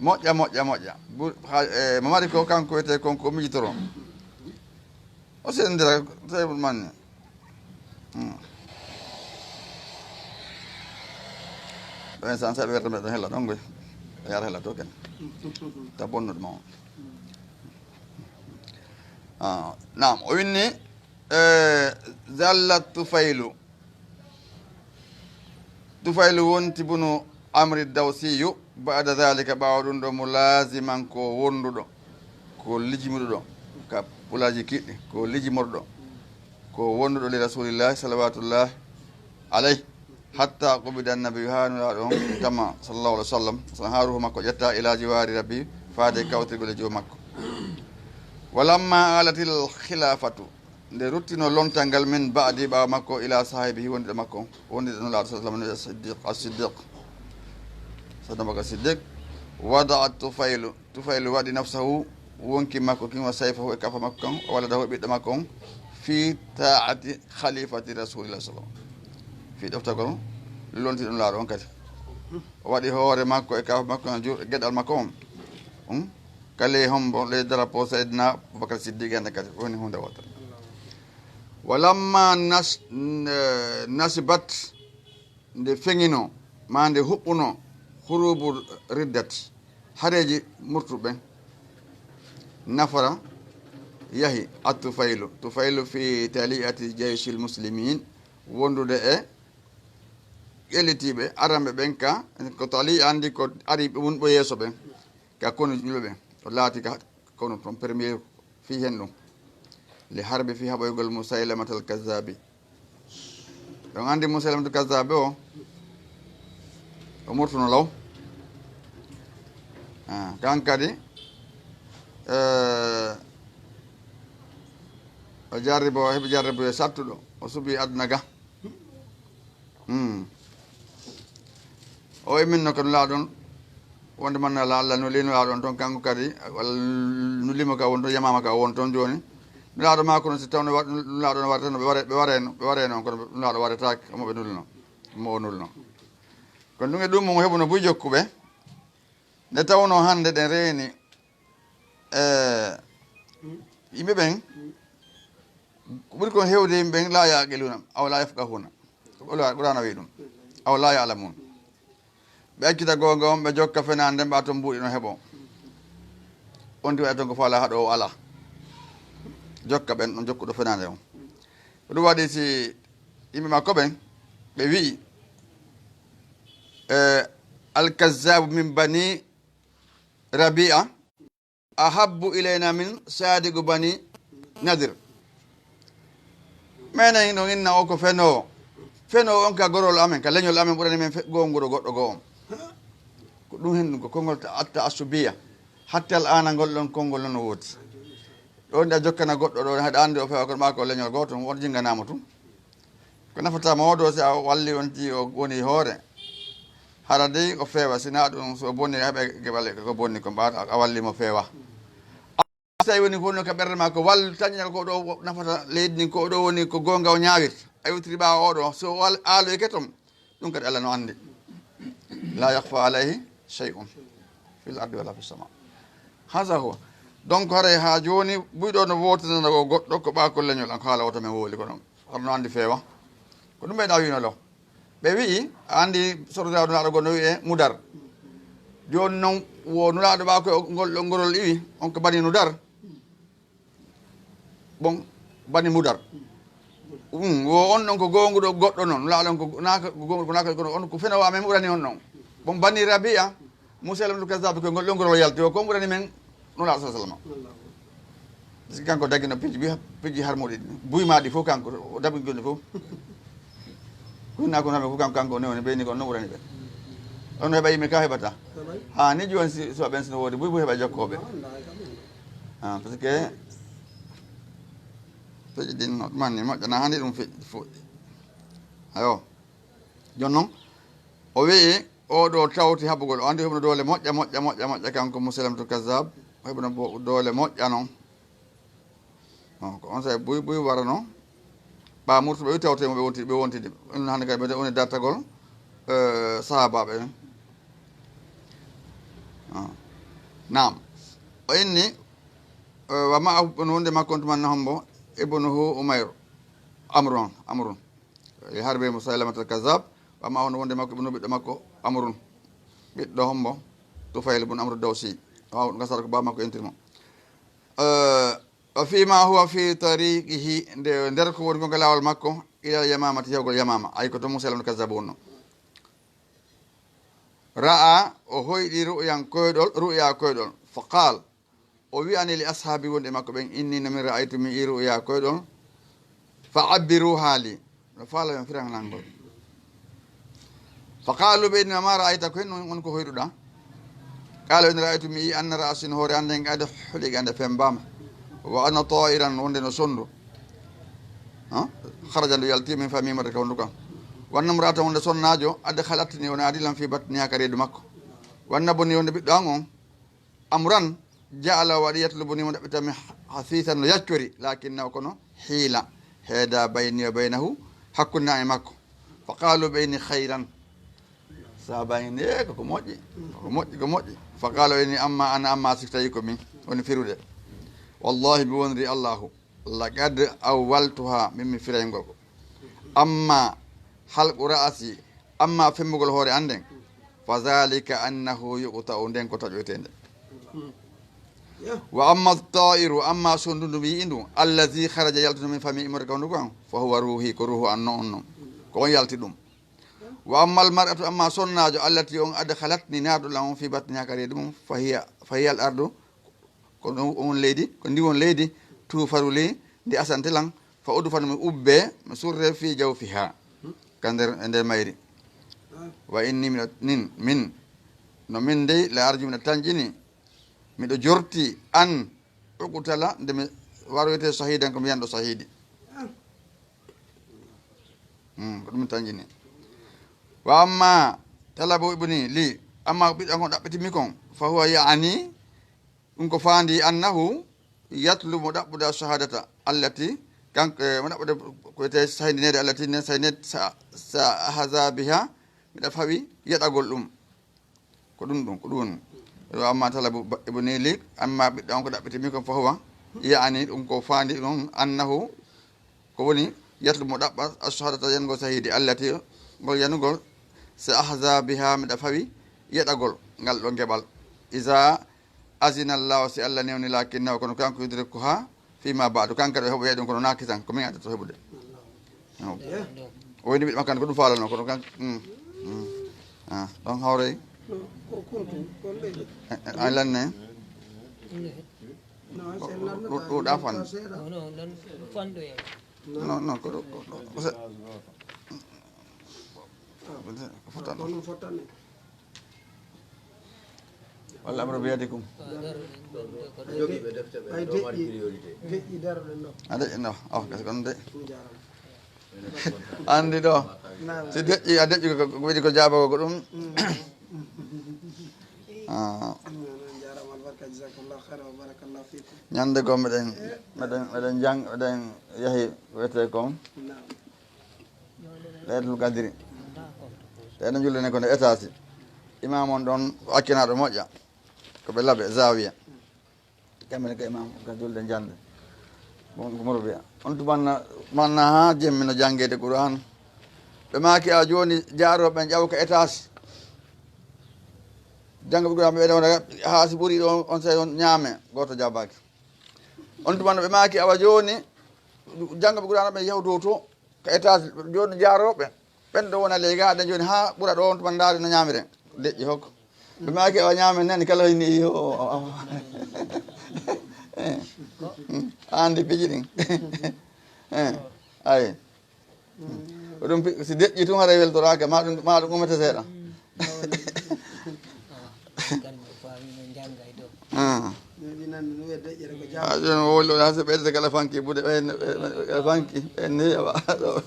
Moƴƴa, moƴƴa, moƴƴa. Bu-, ha, e, mo mari ko kanko wiyetee kon ko mijitoro. O senndira, tawi ɗum manni. Hmm. Ɗo en san saɓe werde meɗen hella ɗon goy. Yara hella to ken. Ta bonnude ma on. Ah, naam, o winni, eh, zalla Tufaylu. Tufaylu wonti bunu Amri Dawsiyu, ba'da zalika, ɓaawo ɗum ɗo, mulaaziman ko wonduɗo, ko lijimuɗo, ka pulaaji kiɗɗi, ko lijimorɗo, ko wonduɗo li Rasulillahi, salawatullahi alayhi, hatta qubida annabi, haa Nulaaɗo on tama, sallallahu alaihi wasallam, haa ruuhu makko ƴetta, ila jiwaari rabbi, faade kawtirgol e joomi makko. Walamma alatil khilafatu, Nde ruttino lontal ngal min ba'di ɓaawo makko ila saahibihi wondiɗo makko, wondiɗo Nulaaɗo sallallahu alaihi wasallam, Siddiq, as-Siddiq. Sayyidina Abubakar Siddiq, wada'a Tufaylu, Tufaylu waɗi nafsahu, wonki makko kin, wa sayfahu e kafa makko kan, wa waladahu e ɓiɗɗo makko on, fi ta'ati khalifati Rasulillah sallallahu alaihi wasallam. Fi ɗoftagol lontiɗo Nulaaɗo on kadi. O waɗi hoore makko e kafa makko kan, ju-, geɗal makko on. Hmm? Ka ley hombo, ley drapeau Sayyidina Abubakar Siddiq en kadi, woni hunde wotere. Walamma nas-, n-, nasibat, nde feŋino, ma nde huɓɓuno, hurubu riddati, hareeji murtuɓe, nafara yahi, At-Tufaylu, Tufaylu fi tali'ati jayshil muslimin, wondude e ƴellitiiɓe aranɓe ɓen ka, ko tali'a andi ko ari ɓe wonɓe yeeso ɓen, ka konu julɓe ɓen. O laati ka konu ton premier fii hen ɗum. Li harbi fii haɓoygol Musaylamatal Kazzaabi. Ɗon andi Musaylamatal Kazzaabi o, o murtuno law. Ah, kan kadi, eh, o jarribo, o heɓi jarribo e sattuɗo, o suɓi aduna ga. Hmm. O imminno ka Nulaaɗo on, wonde man ala Allah nuli Nulaaɗo on ton, kanko kadi, walla nulimo ka won ton, yamama ka won ton jooni. Nulaaɗo maako no si tawno wa-, Nulaaɗo no warata no ɓe ware-, ɓe warayno, ɓe warayno on, kono Nulaaɗo waretaake, omo ɓe nulno, mo o nulno. Kono ɗum e ɗum mo heɓuno buy jokkuɓe. Nde tawno hannde ɗen reeni, eh, yimɓe ɓen, ko ɓuri kon heewde yimɓe ɓen, la yaqiluna, aw la yafqahuna. Ko Qur'aana wi'i ɗum. Aw la ya'lamun. Ɓe accita goonga on, ɓe jokka fenaande, mba ton mbuuɗi no heɓo. On ti waɗa ton ko faala haɗo o ala. Jokka ɓen ɗon jokkuɗo fenaande on. Ko ɗum waɗi si yimɓe makko ɓen, ɓe wi'i, eh, Al-Kazzaabu min bani Rabi'a ahabbu ilayna min saadiqu bani Nadir. Menen no inna o ko fenoowo. Fenoowo on ka gorol amen, ka leñol amen ɓurani men fe-, goonguɗo goɗɗo goo on. Ko ɗum hen ɗum ko konngol ta-, atta asubiya. Hatta al aana ngol ɗon konngol non no woodi. Ɗo nde a jokkana goɗɗo ɗo, haɗa anndi o fewa, kono maa ko leñol gooto, on jinnganaama tun. Ko nafata mo o ɗo, si a walli on ti o woni hoore. Hara dey o fewa, si naa ɗum, so bonni, a heɓa geɓal e ko bonni, ko mbaata, a walli mo fewa. Si tawi woni ko woni ka ɓernde maa, ko wallu tañinal ko ɗo nafata leydi ndin, ko ɗo woni ko goonga o ñaawirta. A yewtiri ɓaawo o ɗo, so wal-, aaloyke ton, ɗum kadi Allah no anndi. La yakhfa alayhi shay'un fil ardi wala fis sama. Haza huwa. Donc, haray haa jooni, buyɗo no wootinana o goɗɗo ko ɓaakol leñol an, ko haala wota men wowli ko ɗon. Hono no anndi feewa. Ko ɗum ɓeyɗa wiino lo. Ɓe wi'i, a anndi sordaadu Nulaaɗo goo no wi'e Mudar. Jooni non, wo Nulaaɗo ɓaako e ngol ɗon ngorol iwi, on ko Bani Nudar. Bon, Bani Mudar. Um, wo on ɗon ko goonguɗo goɗɗo non. Nulaaɗo on ko naaka, ko goonguɗo ko naaka, kono on ko fenoowo amen ɓurani on ɗon. Bon, Bani Rabi'a, Musaylamatu Kazzab, ko ngol ɗon ngol yalti, o ko ɓurani men Nulaaɗo sallallahu alaihi wasallam. Parce que kanko dagino piiji, piiji harmuɗi, buy maaɗi fof kanko, o dabi goni fof. Kunna ko naɓe fof kanko, kanko newni ɓeyni ko on no ɓurani ɓe. On heɓa yimɓe ka heɓata. Haa ni jooni si, so ɓen sino woodi, buy buy heɓa jokkooɓe. Ah, parce que peƴi ɗin no, ɗuman ni moƴƴana, hani ɗum fe-, fo-, ayo. Jooni noon, o wi'i, oo ɗoo tawti haɓugol, o anndi o heɓuno doole moƴƴa, moƴƴa, moƴƴa, moƴƴa, kanko Musaylamatu Kazzab, o heɓuno bo-, doole moƴƴa noon. On, ko on saa'i buy buy warano, ɓaa murtuɓe ɓe tawti mo ɓe wontidi, ɓe wontidi. Ɗum hannde kadi ɓe woni dartagol, eh, sahaabaaɓe ɓen. Ah. Naam. O inni, eh, wa ma'ahu, no wonde makko on tuma na hombo, ibnuhu Umayr, Amru on, Amru. E harbe Musaylamatal Kazzab, wa ma'ahu, no wonde makko ibnu ɓiɗɗo makko, Amrun. Ɓiɗɗo hombo, Tufayl bun Amru Dawsi. Waaw, ɗum gasata ko baa makko entiri mo. Eh, wa fi ma huwa fi tariqihi, nde, nder ko woni ko ngal laawol makko, ilal Yamamati, yahugol Yamama. Ay ko to Musaylamatal Kazzab wonno. Ra'a, o hoyɗi ru'yan koyɗol, ru'ya koyɗol. Fa qaal, o wi'ani li ashaabi wonɓe makko ɓen, inni no min ra'aytu mi i ru'ya koyɗol. Fa abbiruha li. No faala yon firan nangol. Fa qaalu ɓe inni ma ra'ayta ko hen on ko hoyɗuɗa. Qaala in ra'aytu mi i anna ra'sin hoore an nden qad huliqa nde fembaama. Wa ana ta'iran wonde no sondu. Ha? Kharaja, ndu yalti, min fami, immorde ka hunnduko am. Wa anna imra'atan, wonde sonnaajo, adkhalatni, o naadi lan fi batniha, ka reedu makko. Wa anna ibni, wonde ɓiɗɗo am on, amran, ja'ala, waɗi, yatlubuni, mo ɗaɓɓitammi, hasiisan, no yaccori, lakinnahu, kono hiila heeda, bayni wa baynahu, hakkunde am e makko. Fa qaalu, ɓe inni, khayran. Sahaaba en ni, "Eh, ko ko moƴƴi, ko ko moƴƴi, ko moƴƴi." Fa qaala, o inni, "Amma ana, amma si tawi ko min woni firude. Wallahi, mi wonri Allahu, laqad awwaltuha, min mi firay ngol ko. Amma halqu ra'si, amma femmugol hoore an nden, fa zalika annahu yuqta'u, nden ko taƴoyteende. Wa amma ta'iru, amma sonndu ndu mi yi'i ndu, allazi kharaja, yaltuno min fami, immorde ka hunnduko am, fa huwa ruhi, ko ruhu an non on non. Ko on yalti ɗum. Wa ammal mar'atu, amma sonnaajo, allati on adkhalatni, naadu lan on fi batniha, ka reedu mum, fa hiya, fa hiya al ardu, ko ɗum on leydi, ko ndi won leydi, tufaru li, ndi asante lan, fa udfanu, mi ubbe, mi surre fi jawfiha, ka nder, e nder mayri. Wa inni, miɗo, nin, min, no min dey, la arju, miɗo tanƴini, miɗo jorti, an uqtala, nde mi waroyte shahidan, ko mi yanɗo shahidi. Hmm, ko ɗum tanƴini. Wa amma talabu ibni li, amma ko ɓiɗɗo an kon ɗaɓɓitimmi kon, fa huwa ya'ni, ɗum ko faandi, annahu yatlubu, mo ɗaɓɓude, shahadata allati, kanko, eh, mo ɗaɓɓude ko wiyetee sahindineede, allati, nden sahindineede, sa, sa ahza biha, miɗa fawi yeɗagol ɗum. Ko ɗum ɗum, ko ɗum woni. Wa amma talabu ba-, ibni li, amma ɓiɗɗo an ko ɗaɓɓitimmi kon, fa huwa, ya'ni, ɗum ko faandi ɗum, annahu, ko woni, yatlubu, mo ɗaɓɓa, ash-shahadata, yanugol sahidi, allati, ngol yanugol, sa ahza biha, miɗa fawi yeɗagol ngal ɗon geɓal. Iza azina Allahu, si Allah newni, lakinnahu, kono kanko, yudrikuha fima ba'du, kanko kadi o heɓoyay ɗum, kono naa kisan, ko min addato heɓude. O woni ɓiɗɗo makko, ko ɗum faalano, kono kan, mm, mm. Ah, ɗon hawrey. No, ko kuntu, ko leydi. Eh, eh, ay lanne. No, ɗu-, ɗu-, ɗuuɗa fan. Non, non, non, non, ko ɗo, ko ɗo, ko se-, ko fotan. Ko ɗum fotan ni. Walla amru biyadikum. Jogiiɓe defte ɓe, ay, ɗo mari deƴƴi, priorité. Deƴƴi daroɗen ɗo. A deƴƴi ɗo. Oh, gasi kon de. Ɗum jaaraama. Anndi ɗo. Naam. Si deƴƴi, a deƴƴi ko, ko weli ko jaabagol ko ɗum. Mm. Ah. Mm, on jaaraama, albarka, jazakallahu khairan wa barakallahu fikum. Ñande goo meɗen, meɗen, meɗen jang-, meɗen yahi wiyetee kon. Naam. Laylatul Qadri. Ɓe no jullene ko nde étage. Imam on ɗon, accanaaɗo moƴƴa. Ko ɓe laɓe, zawiya. Kamɓe ne ka imam, ka julde jande. Bon, ko moro biya. On tuma na, manna ha jemmi no jangede Qur'an. Ɓe maaki a joni jaaro ɓen ƴaw ka étage. Janga ɓe Qur'an ɓe ɗon haa si ɓuri ɗo on sey on ñaame. Goto jabaki. On tuma no ɓe maaki awa joni janga ɓe Qur'an ɓe yahu dow to. Ka étage, jooni jaarooɓe, ɓen ɗo wona ley gaɗa jooni haa ɓura ɗo on tuma ndaari no ñaamiren. Deƴƴi hokko. Ɓe maaki o ñaamen nani kala hini yo. Eh. Andi piiji ɗin. Eh. Ay. Ko ɗum pi-, si deƴƴi tun haray weltoraaka, ma ɗum, ma ɗum ummete seeɗa. Ah. Ah, jooni o woli ɗo, haa so ɓeydata kala fanki, buuɗe ɓe, ɓe, ɓe, ɓe fanki, ɓe neewa ɗo.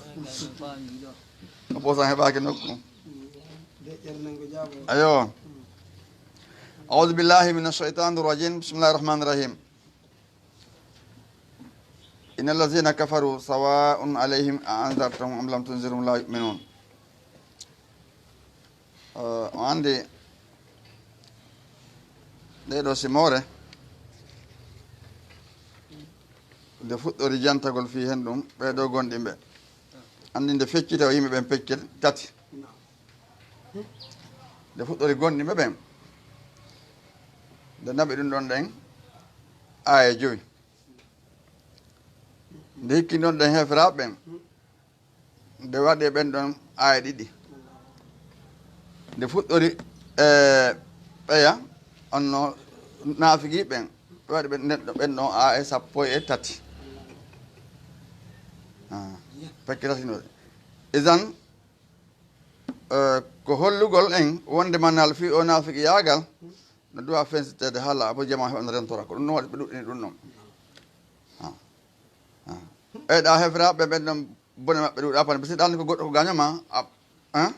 O posan heɓaaki nokku. Ayo. أعوذ بالله من الشيطان الرجيم. بسم الله الرحمن الرحيم. إن الذين كفروا سواء عليهم أأنذرتهم أم لم تنذرهم لا يؤمنون. Eh, o anndi ɗee ɗoo simoore, nde fuɗɗori jantagol fii hen ɗum, ɓee ɗoo gonɗinɓe. Anndi nde feccita o yimɓe ɓen peccel tati. Nde fuɗɗori gonɗinɓe ɓen, nde naɓi ɗum ɗon ɗen aaya jowi. Nde hikki ɗon ɗen heeferaaɓe ɓen, nde waɗi e ɓen ɗon aaya ɗiɗi. Nde fuɗɗori e ɓeya, onno naafigi ɓen, ɓe waɗi ɓen, nden ɗo, ɓen ɗon aaya sappo e tati. Ah, pekke tati no. Idan, eh, ko hollugol en wonde manal fii o naafigi yaagal, no duwa fensitede haala Abu Jama heɓa no rentora. Ko ɗum ɗon waɗi ɓe ɗuɗɗini ɗum ɗon. Ah. Ah. Ɓeyɗa heferaaɓe ɓen ɗon bone maɓɓe ɗuuɗa panɗe. Parce que ɗa anndi ko goɗɗo ko gaaño ma, a, hein?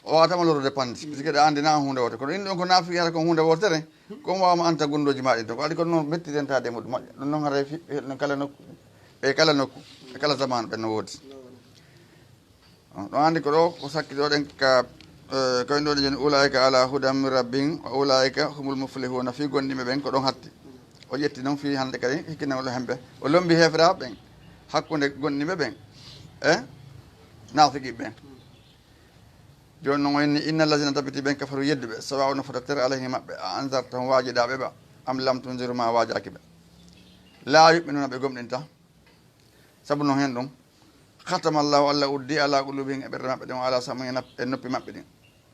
O waawata ma lorrude panɗe. Parce que ɗa anndi na huunde wootere. Kono inɗon ko naafiqi hara kon huunde wootere, ko on waawama anta gunndooji ma ɗin ton. Ko adi kono noon mettirenta de muɗum moƴƴa. Ɗum noon haray fi-, ɗum kala nokku, e kala nokku, e kala zaman ɓen no woodi. On ɗon anndi ko ɗo, ko sakkitoɗen ka, eh, ko en ɗo joni, "Ulaa'ika ala hudan min rabbihim wa ulaa'ika humul muflihuna." Fii gonɗinɓe ɓen ko ɗon hatti. O ƴetti noon fii hannde kadi hikkinagol hemɓe. O lombi heferaaɓe ɓen hakkunde gonɗinɓe ɓen e naafiqiiɓe ɓen. Jooni noon o inni, "Inna allazina," tabiti ɓen, "kafaru," yedduɓe, "sawa'un," no fota ter, "alayhim," maɓɓe, "a anzartahum," waajiɗa ɓe ba, "am lam tunziru," ma waajaaki ɓe. "La yu'minuna," ɓe gomɗinta. Sabu noon heen ɗum, "Khatama Allahu," Allah uddi, "ala qulubihim," e ɓerɗe maɓɓe ɗen, "wa ala sam'ihim," e nap-, e noppi maɓɓe ɗin,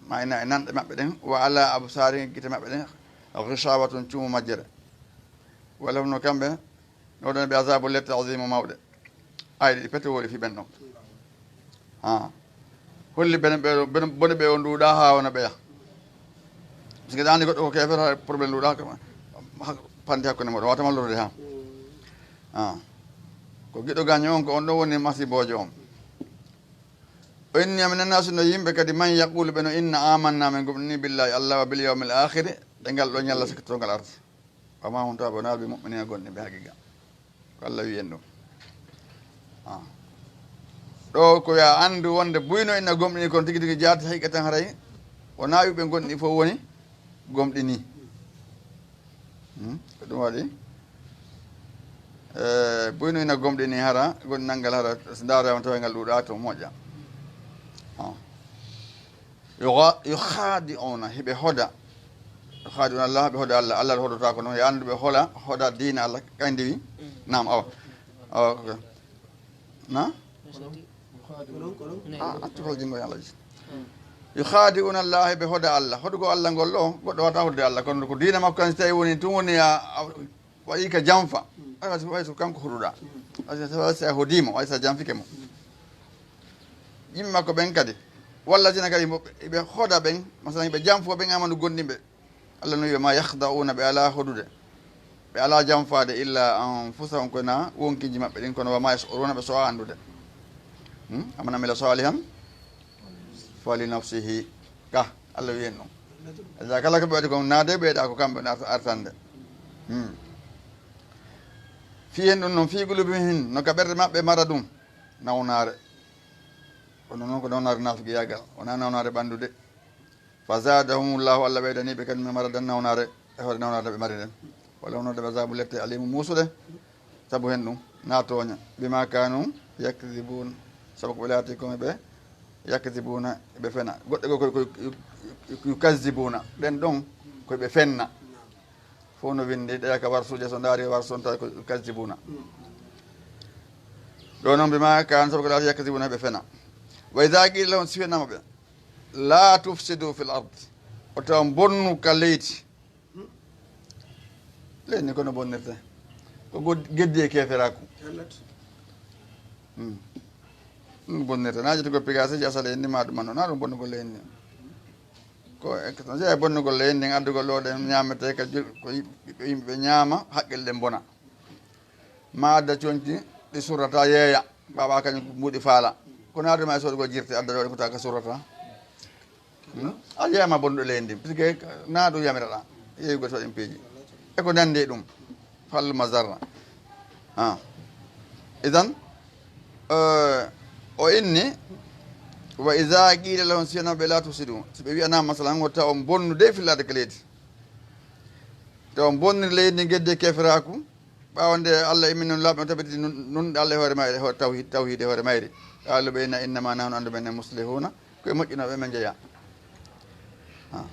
ma ina e nanɗe maɓɓe ɗen, "wa ala absarihim," e gite maɓɓe ɗen, "ghishawatun," cuumu majjere. "Wa lahum," no kamɓe, no ɗon ɓe azabu lette, azimu mawɗe. Ay, ɗi pete woni fi ɓen ɗon. Ha. Holli bene ɓe, bene, bone ɓe on ɗuuɗa ha wona ɓeya. Parce que ɗani goɗɗo ko keefeero, hay problème ɗuuɗa ko ha-, panti hakkunde moɗon, wata mallorde ha. Ha. Ko giɗo gaño on, ko on ɗon woni masibojo on. O inni, "Amin annasu," no yimɓe kadi, "man yaqulu," ɓe no inna, "amanna," min gomɗini, "billahi," Allah, "wa bil yawmil akhiri," e ngal ɗo ñalla sakkitongal arde. "Wa ma hum," tawa ɓe wonaa, "bi mu'minina," gonɗinɓe haqiqa. Ko Allah wi'i en ɗum. Ah. Ɗo ko ya anndu wonde buyno ina gomɗini, kono tigi tigi jaati haqiqa tan haray wonaa wi'uɓe gonɗini fof woni gomɗini. Hmm? Ko ɗum waɗi, eh, buyno ina gomɗini hara, gonɗinal ngal hara, so ndaaraama tawa ngal ɗuuɗa to moƴƴa. Ah. Yuxa-, yukhadi'una, hiɓe hoda. Yukhadi'una Allah, ɓe hoda Allah. Allah hodotaako noon. Yo anndu ɓe hola, hoda diina Allah, kay ndiwi. Naam, awa. Awa, ok. Na? Ah, accu fal jingo Allah ji. Yukhadi'una Allah, ɓe hoda Allah. Hodugo Allah ngol ɗo, goɗɗo wata hodde Allah. Kono ko diina makko kan, so tawi woni tun woni a, a, waɗi ka janfa. Mm. Ay, way so, way so kanko hoɗuɗa. Mm. Way so, way so a hodimo, way so a janfike mo. Mm. Yimɓe makko ɓen kadi. Wallazina kadi mo ɓe, ɓe hoda ɓen, masalan, ɓe janfo ɓen amanu gonɗinɓe. Allah no wi'a, "Ma yakhda'una," ɓe ala hodude. Ɓe ala janfaade, "illa anfusahum," ko na wonkinji maɓɓe ɗin, kono, "wa ma yash'uruna," ɓe so'a anndude. Hmm? "Amana amila salihan fali nafsihi." Ka, Allah wi'i en ɗum. Esa kala ko ɓe waɗi kon, naade ɓeyɗa ko kamɓe woni art-, artande. Hmm. Fii hen ɗum noon, fii qulubihim, no ka ɓerɗe maɓɓe mara ɗum, nawnaare. Kono noon ko nawnaare naafiqiyaagal, wonaa nawnaare ɓanndu de. Fa zaadahumullahu, Allah ɓeydanii ɓe kadi maradan, nawnaare, e hoore nawnaare ɓe mari nden. Wala wonoo de azabu lette alimu muusude. Sabu hen ɗum, na tooña. Bima kanu yakdibun. Sabu ko ɓe laati ko ɓe yakdibuna, ɓe fena. Goɗɗe goo ko, ko, ko, ko yukazibuna. Ɓen ɗon, ko ɓe fenna. Fof no windi, ɗeya ka warsuuje, so ndaari warsu on tawi ko yukazibuna. Ɗo noon, bima kanu, sabu ko laati yakdibuna, ɓe fena. Wa iza qila lahum, si fenama ɓe, la tufsidu fil ard. O tawa bonnu ka leydi. Leydi ndi kono bonnirte. Ko god-, geddi e keferaaku. Hallat. Hmm. Ɗum bonnirte. Na jeti ko pigaseji asal en ni ma ɗum anno. Na ɗum bonnugol leydi ndi. Ko ek-, so jeeya bonnugol leydi ndi, addugol ɗo ɗen ñaamete ka ju-, ko yim-, ɓiɓɓe yimɓe ɓe ñaama, haqqille ɗen bona. Ma adda coñci ɗi surrata yeeya, ɓaɓa kañum ko mbuɗi faala. Kono adda ma e soodugol jirte, adda ɗo ɗe kota ka surrata. Hmm? A yeeyama bonɗo leydi ndin, puisque na ɗum yamiraɗa, yeeyugol to ɗin piiji. E ko nandi e ɗum, fallu mazarra. Ah. Idan, eh, o inni, wa iza qila lahum, si wiyama ɓe la tufsidu, si ɓe wiyanama, masalan, wota on bonnu de fil ardi ka leydi. Taw on bonnir leydi ndi gedde keferaaku, ɓaawo nde Allah immini on laaɓi, on tabitini nun, nun Allah e hoore mayre, ho-, tawhi-, tawhiid e hoore mayre. Qaalu ɓe inna, innama nahnu, anndu men, muslihuna, ko e moƴƴinooɓe men njeyaa. Ha.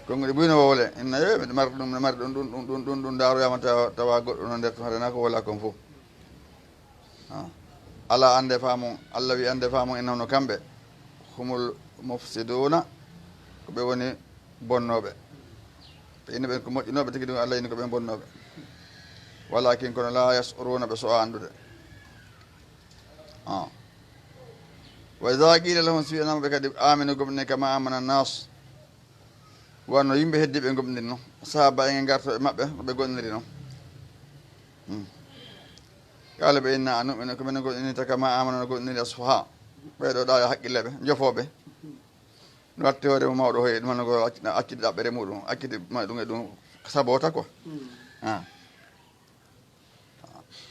Konguɗi buyno wowle, inna yo, miɗo mari ɗum, miɗo mari ɗum, ɗum, ɗum, ɗum, ɗum, ɗum, ndaaroyama tawa, tawa goɗɗo no nder tun, haɗana ko wala kon fof. Ah. Alaa, annde faamon, Allah wi, annde faamon, innahum, no kamɓe, humul mufsiduuna, ko ɓe woni bonnooɓe. Ɓe inno ɓen ko moƴƴinooɓe tigi ɗum, Allah inni ko ɓen bonnooɓe. Walakin, kono, laa yas'uruuna, ɓe so'a anndude. Ah. Wa iza qiila lahum, si wiyanama ɓe kadi, aaminu, gomɗine kama aamana naas, wano yimɓe heddiiɓe gomɗinno, sahaaba en e gartooɓe maɓɓe, no ɓe gomɗiniri non. Hmm. Qalu ɓe inna an nu'minu ko minen gomɗinirta kama amana no gomɗiniri as-sufaha. Ɓee ɗoo ɗaa yo haqqille ɓe, jofooɓe. No watti hoore mum mawɗo hoye, ɗum hannde ko acci-, accude ɗaɓɓere muɗum, accude ma ɗum e ɗum sabota quoi. Ah.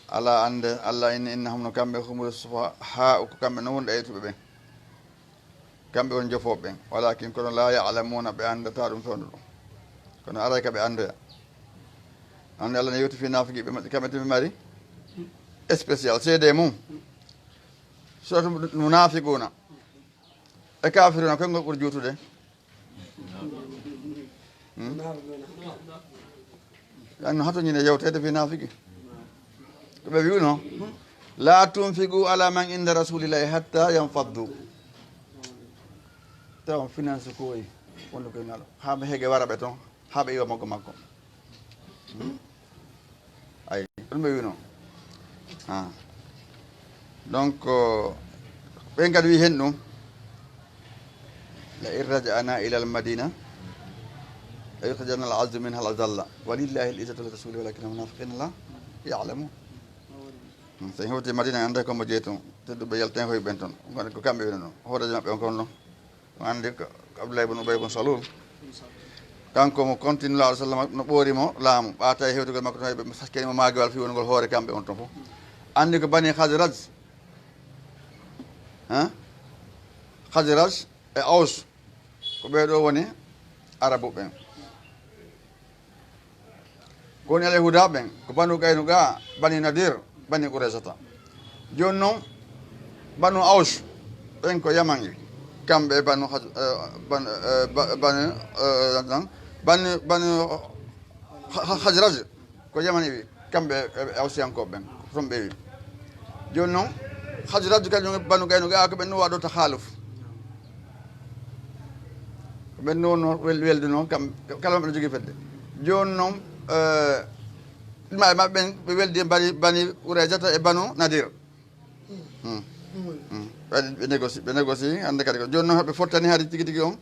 Ala annde, Allah inni innahum no kamɓe humul sufaha, ko kamɓe no wonde aytuɓe ɓen. Kamɓe woni jofooɓe ɓen. Walakin kono la ya'lamuna ɓe anndata ɗum fewndo ɗum. Kono aray ka ɓe anndoya. Annde Allah ne yewti fi naafiqiiɓe maɓɓe, kamɓe tumi mari spécial, seede mum. Suratu Munafiquna. E kafiruna, koy ngol ɓuri juutude. Hmm? Yan no hato ñine yewtede fi nafiki. Ko ɓe wi'uno, "La tunfiqu ala man inda rasulillahi hatta yanfaddu." Taw finance ko yi, wonde koye nalo. Haa ɓe heege wara ɓe toon, haa ɓe iwa makko makko. Hmm? Ay, ɗum ɓe wino. Ah. Donc, euh, ɓen kadi wi hen ɗum, "La in raja'na ila al madina, la yukhrijanna al azzu minha al azalla. Walillahi al izzatu wa li rasuli walakin al munafiqina la ya'lamun." Hmm, so en hewti Madina, en annday ko mo jeyi toon. Tedduɓe yalten hoy ɓen toon. Ko kamɓe wino ɗum. Hooreejo maɓɓe on kon ɗum. On anndi ko, ko Abdullah ibn Ubay ibn Salul. Kanko mo konti Nulaaɗo sallam no ɓoori mo laamu. Ɓaata e hewtugol makko toon, ɓe sakkani mo maagewal fii wonugol hoore kamɓe on toon fof. Anndi ko Bani Khazraj. Hein? Khazraj e Aws. Ko ɓee ɗoo woni Arabu ɓen. Ko woni Alyahuuda ɓen, ko Banu Qaynuqa, Bani Nadir, Bani Quraysata. Jooni noon, Banu Aws, ɓen ko Yaman iwi. Kamɓe e Banu Khaz-, eh, Ban-, eh, Ba-, Bani, eh, Bani, Bani Kha-, Kha-, Khazraj, ko Yaman iwi. Kamɓe e, e Awsiyankooɓe ɓen, ko toon ɓe iwi. Jooni noon, Khazraj kañum e Banu Qaynuqa, ko ɓen ɗum waɗo takhaaluf. Ko ɓen ɗum no wel-, welduno, kam, kala maɓɓe no jogii fedde. Jooni noon, eh, ɗum e maɓɓe ɓen, ɓe weldi e Bani, Bani Qurayzata e Banu Nadir. Hmm. Hmm. Ɓe, ɓe négocie, ɓe négocie hannde kadi ko. Jooni noon, ɓe fottani hari tigi tigi on,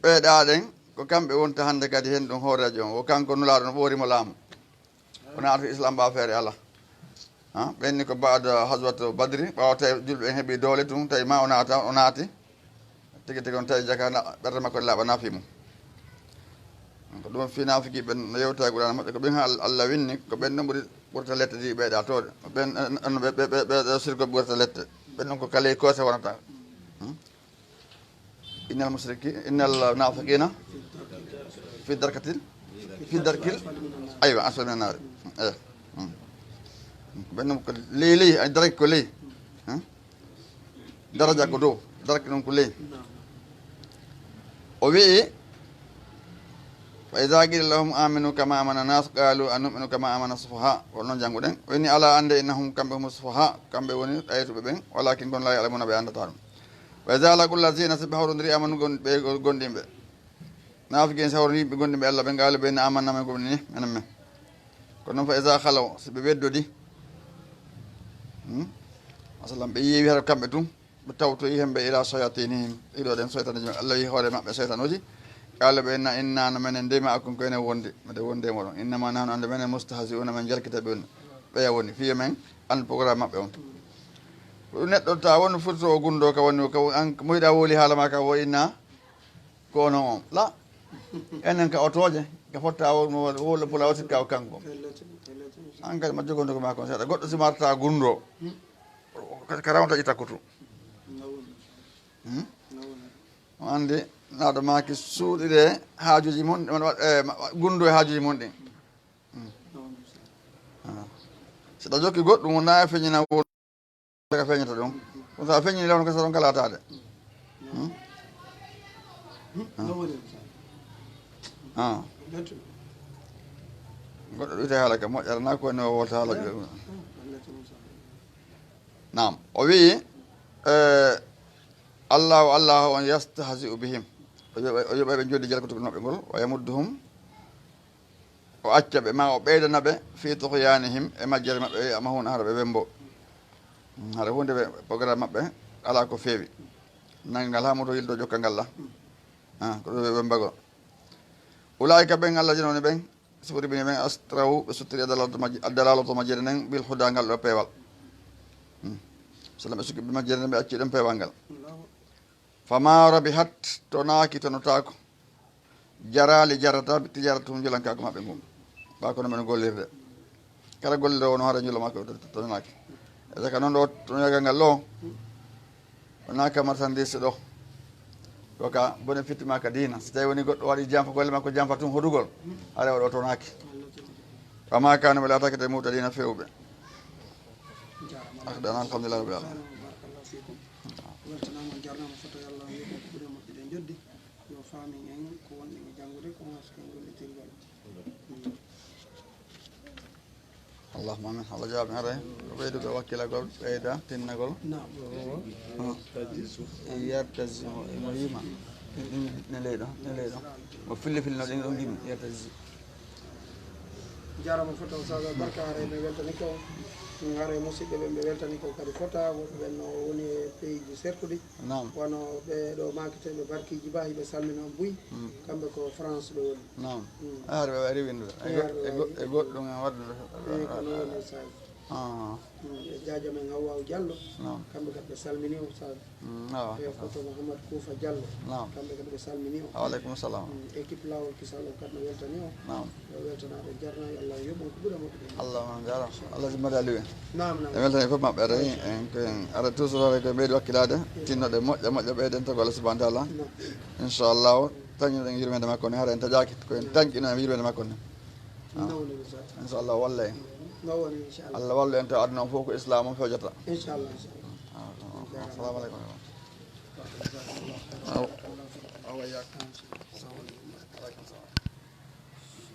ɓe ɗaa ɗen, ko kamɓe wonta hannde kadi heen ɗum hooreejo on. O kanko Nulaaɗo no ɓoori mo laamu. O naati Islam ba feere ala. Ha, ɓen ni ko baada Ghazwat Badri, ɓaawo tawi julɓe en heɓi doole tun, tawi ma o naata, o naati. Tigi tigi on tawi jaka na, ɓernde makko laaɓa na fii mum. Ko ɗum fii naafiki ɓen no yewta e Qur'aana maɓɓe, ko ɓen ha Al-, Allah winni, ko ɓen ɗon ɓuri, ɓurata lette ɗi ɓeyɗa toode. Ɓen, en, en, ɓe, ɓe, ɓe, ɓe, ɓe sirko ɓurata lette. Ɓen ɗon ko kala e koose wonata. Hmm? Innal mushriki-, innal munafiqina fi darkatil, fi darkil, aywa, asfali minan naari. Eh, hmm. Ɓen ɗon ko ley ley, ay daraki ko ley. Hmm? Daraja ko dow, daraki ɗon ko ley. O wi'i, "Fa iza qila lahum aminu kama amana nas, qalu anu'minu kama amana sufaha." Ko non jannguɗen. O inni, "Ala annde innahum kamɓe hum sufaha, kamɓe woni ɗaytuɓe ɓen, walakin kono la ya'lamuna ɓe anndataa ɗum." "Wa iza laqul lazina", si ɓe hawrondiri amanu gon-, ɓe gon-, gonɗinɓe. Naafiki en si hawrondiri ɓe gonɗinɓe Allah ɓe, qalu ɓe inna amanna men gomɗini, menen men. Kono non fa iza khalaw, si ɓe weddodi, hmm? Masalan, ɓe yeewi hara kamɓe tun, ɓe tawtoyi hemɓe ila shayatinihim, ɗiɗo ɗen soytaneji maɓɓe, Allah wi hoore maɓɓe soytanuji. Qala ɓe inna, inna no menen de ma'akum ko enen wondi, mede wondi e moɗon. Innama nahnu annde menen mustahzi'una men jalkita ɓe woni. Ɓeya woni, fiye men an programme maɓɓe on. Ko ɗum neɗɗo ta won foti to o gundo ka woni, ka an mo yiɗa woli haala ma ka wo inna, ko onon on. La, enen ka otooje, ka fotta o, mo wolo pula o sikka o kanko. An kadi ma jogondo ko ma kon seeɗa. Goɗɗo si marta gundo. Ka, ka rawta ƴetta kutu. Hmm? O anndi, naɗo maaki suuɗire haajuuji mon, ɗi, ma, ma, gundo e haajuuji mon ɗin. Hmm. Ah. Si ɗa jokki goɗɗum, wona e feññina won ka feññata ɗum. Ko sa feññini law no ka sa ɗon ka laataade. Hmm? Ah. Ah. Goɗɗo ɗo wiyte haala ka moƴƴata, na ko woni o wolta haala. Naam, o wi'i, eh, Allahu, Allahu on yastahzi'u bihim. O yoɓa, o yoɓa ɓe jolli jalkutugol maɓɓe ngol, wa yamudduhum, o acca ɓe, ma o ɓeydana ɓe, fi tughyanihim, e majjere maɓɓe, ya'mahun, hara ɓe wembo. Hara hunde ɓe, programme maɓɓe, ala ko feewi. Nanngal haa moto yildo jokka ngal la. Ah, ko ɗum ɓe wembagol. Ulaa'ika ɓen Allah jino woni ɓen, Sifori ɓe ɓen astraw, ɓe sottiri addalalto majji-, addalalto majjere nden, bil huda ngal ɗo peewal. Sallam ɓe sukki ɓe majjere ɓe acci ɗon peewal ngal. Fama rabihat, tonaaki, tonotaako. Jaraali jarata, tijaratuhum, julankaaku maɓɓe ngun. Ɓa kono men gollirde. Kala gollirde wono haɗa njula makko tonaaki. E saka noon ɗo, tono yagal ngal ɗo. Wona ka marchandise ɗo. Ko ka bénéfice ma ka diina. Si tawi woni goɗɗo waɗi janfa golle makko janfa tun hodugol. Haɗa waɗo tonaaki. Fama kanu ɓe laatake te muta diina fewɓe. Akhdana alhamdulillah rabbil alamin. Barakallahu fikum. Weltanaama, jarnaama, foto Yalla on yoɓ en ko ɓuri moƴƴude njoddi. Yo faamin en ko wonɗen e janngude, ko haske en gollitirgol. Allahumma amin. Allah jaabi haray. Ko ɓeydude wakkilagol, ɓeyda tinnagol. Naam. Hmm. Yartaji mo, mo yima. Ne leyɗo, ne leyɗo. Mo filli filli no ɗen ɗon gimi, yartaji. Jarama fota o saga barka, haray ɓe weltani ko. Haray musidɓe ɓe ɓe weltani ko kadi fota, woɓɓe ɓen no woni e pays ji sertuɗi. Naam. Wano ɓe ɗo maakete ɓe Barkiji Ba, hiɓe salmina on buy. Mm. Kamɓe ko France ɓe woni. Naam. Mm. Haray ɓe wawi rewindude. E Haray go-, ɓe e go-, wawi e goɗɗum en waddude. Eh, ko noon woni saga. Ah. Mm, e jaaja men Hawwa Diallo. Naam. Kamɓe kadi ɓe salmini o saga. Mm, awa. E foto Mouhammad Koufa Diallo. Naam. Kamɓe kadi ɓe salmini o. Wa aleykum salam. Mm, équipe Laawol Kisal o kadi no weltani o. Naam. Yo weltanaɓe jarna, yo Allah yoɓ on ko ɓuri moƴƴude. Allah on jarama. Allah zimmade Aliou en. Naam, naam. En weltani fof maɓɓe, aray en ko en ara toujours, aray ko en ɓeydi wakkilade, tinnoɗe moƴƴa moƴƴa ɓeyden to Allah subhanahu wa taala. Naam. Inchallahu, tañuɗen yurmede makko ni, hara en taƴaki, ko en tanƴino e yurmede makko ni. Ah. No woni, inchallah. Inchallah, wallay. No woni, inchallah. Allah wallu en to aduna o fof ko Islam o fewjata. Inchallah, inchallah. Ah, ah, ah. Assalamu aleykum. Aw, awa yak. Assalamu aleykum. Wa aleykum salam.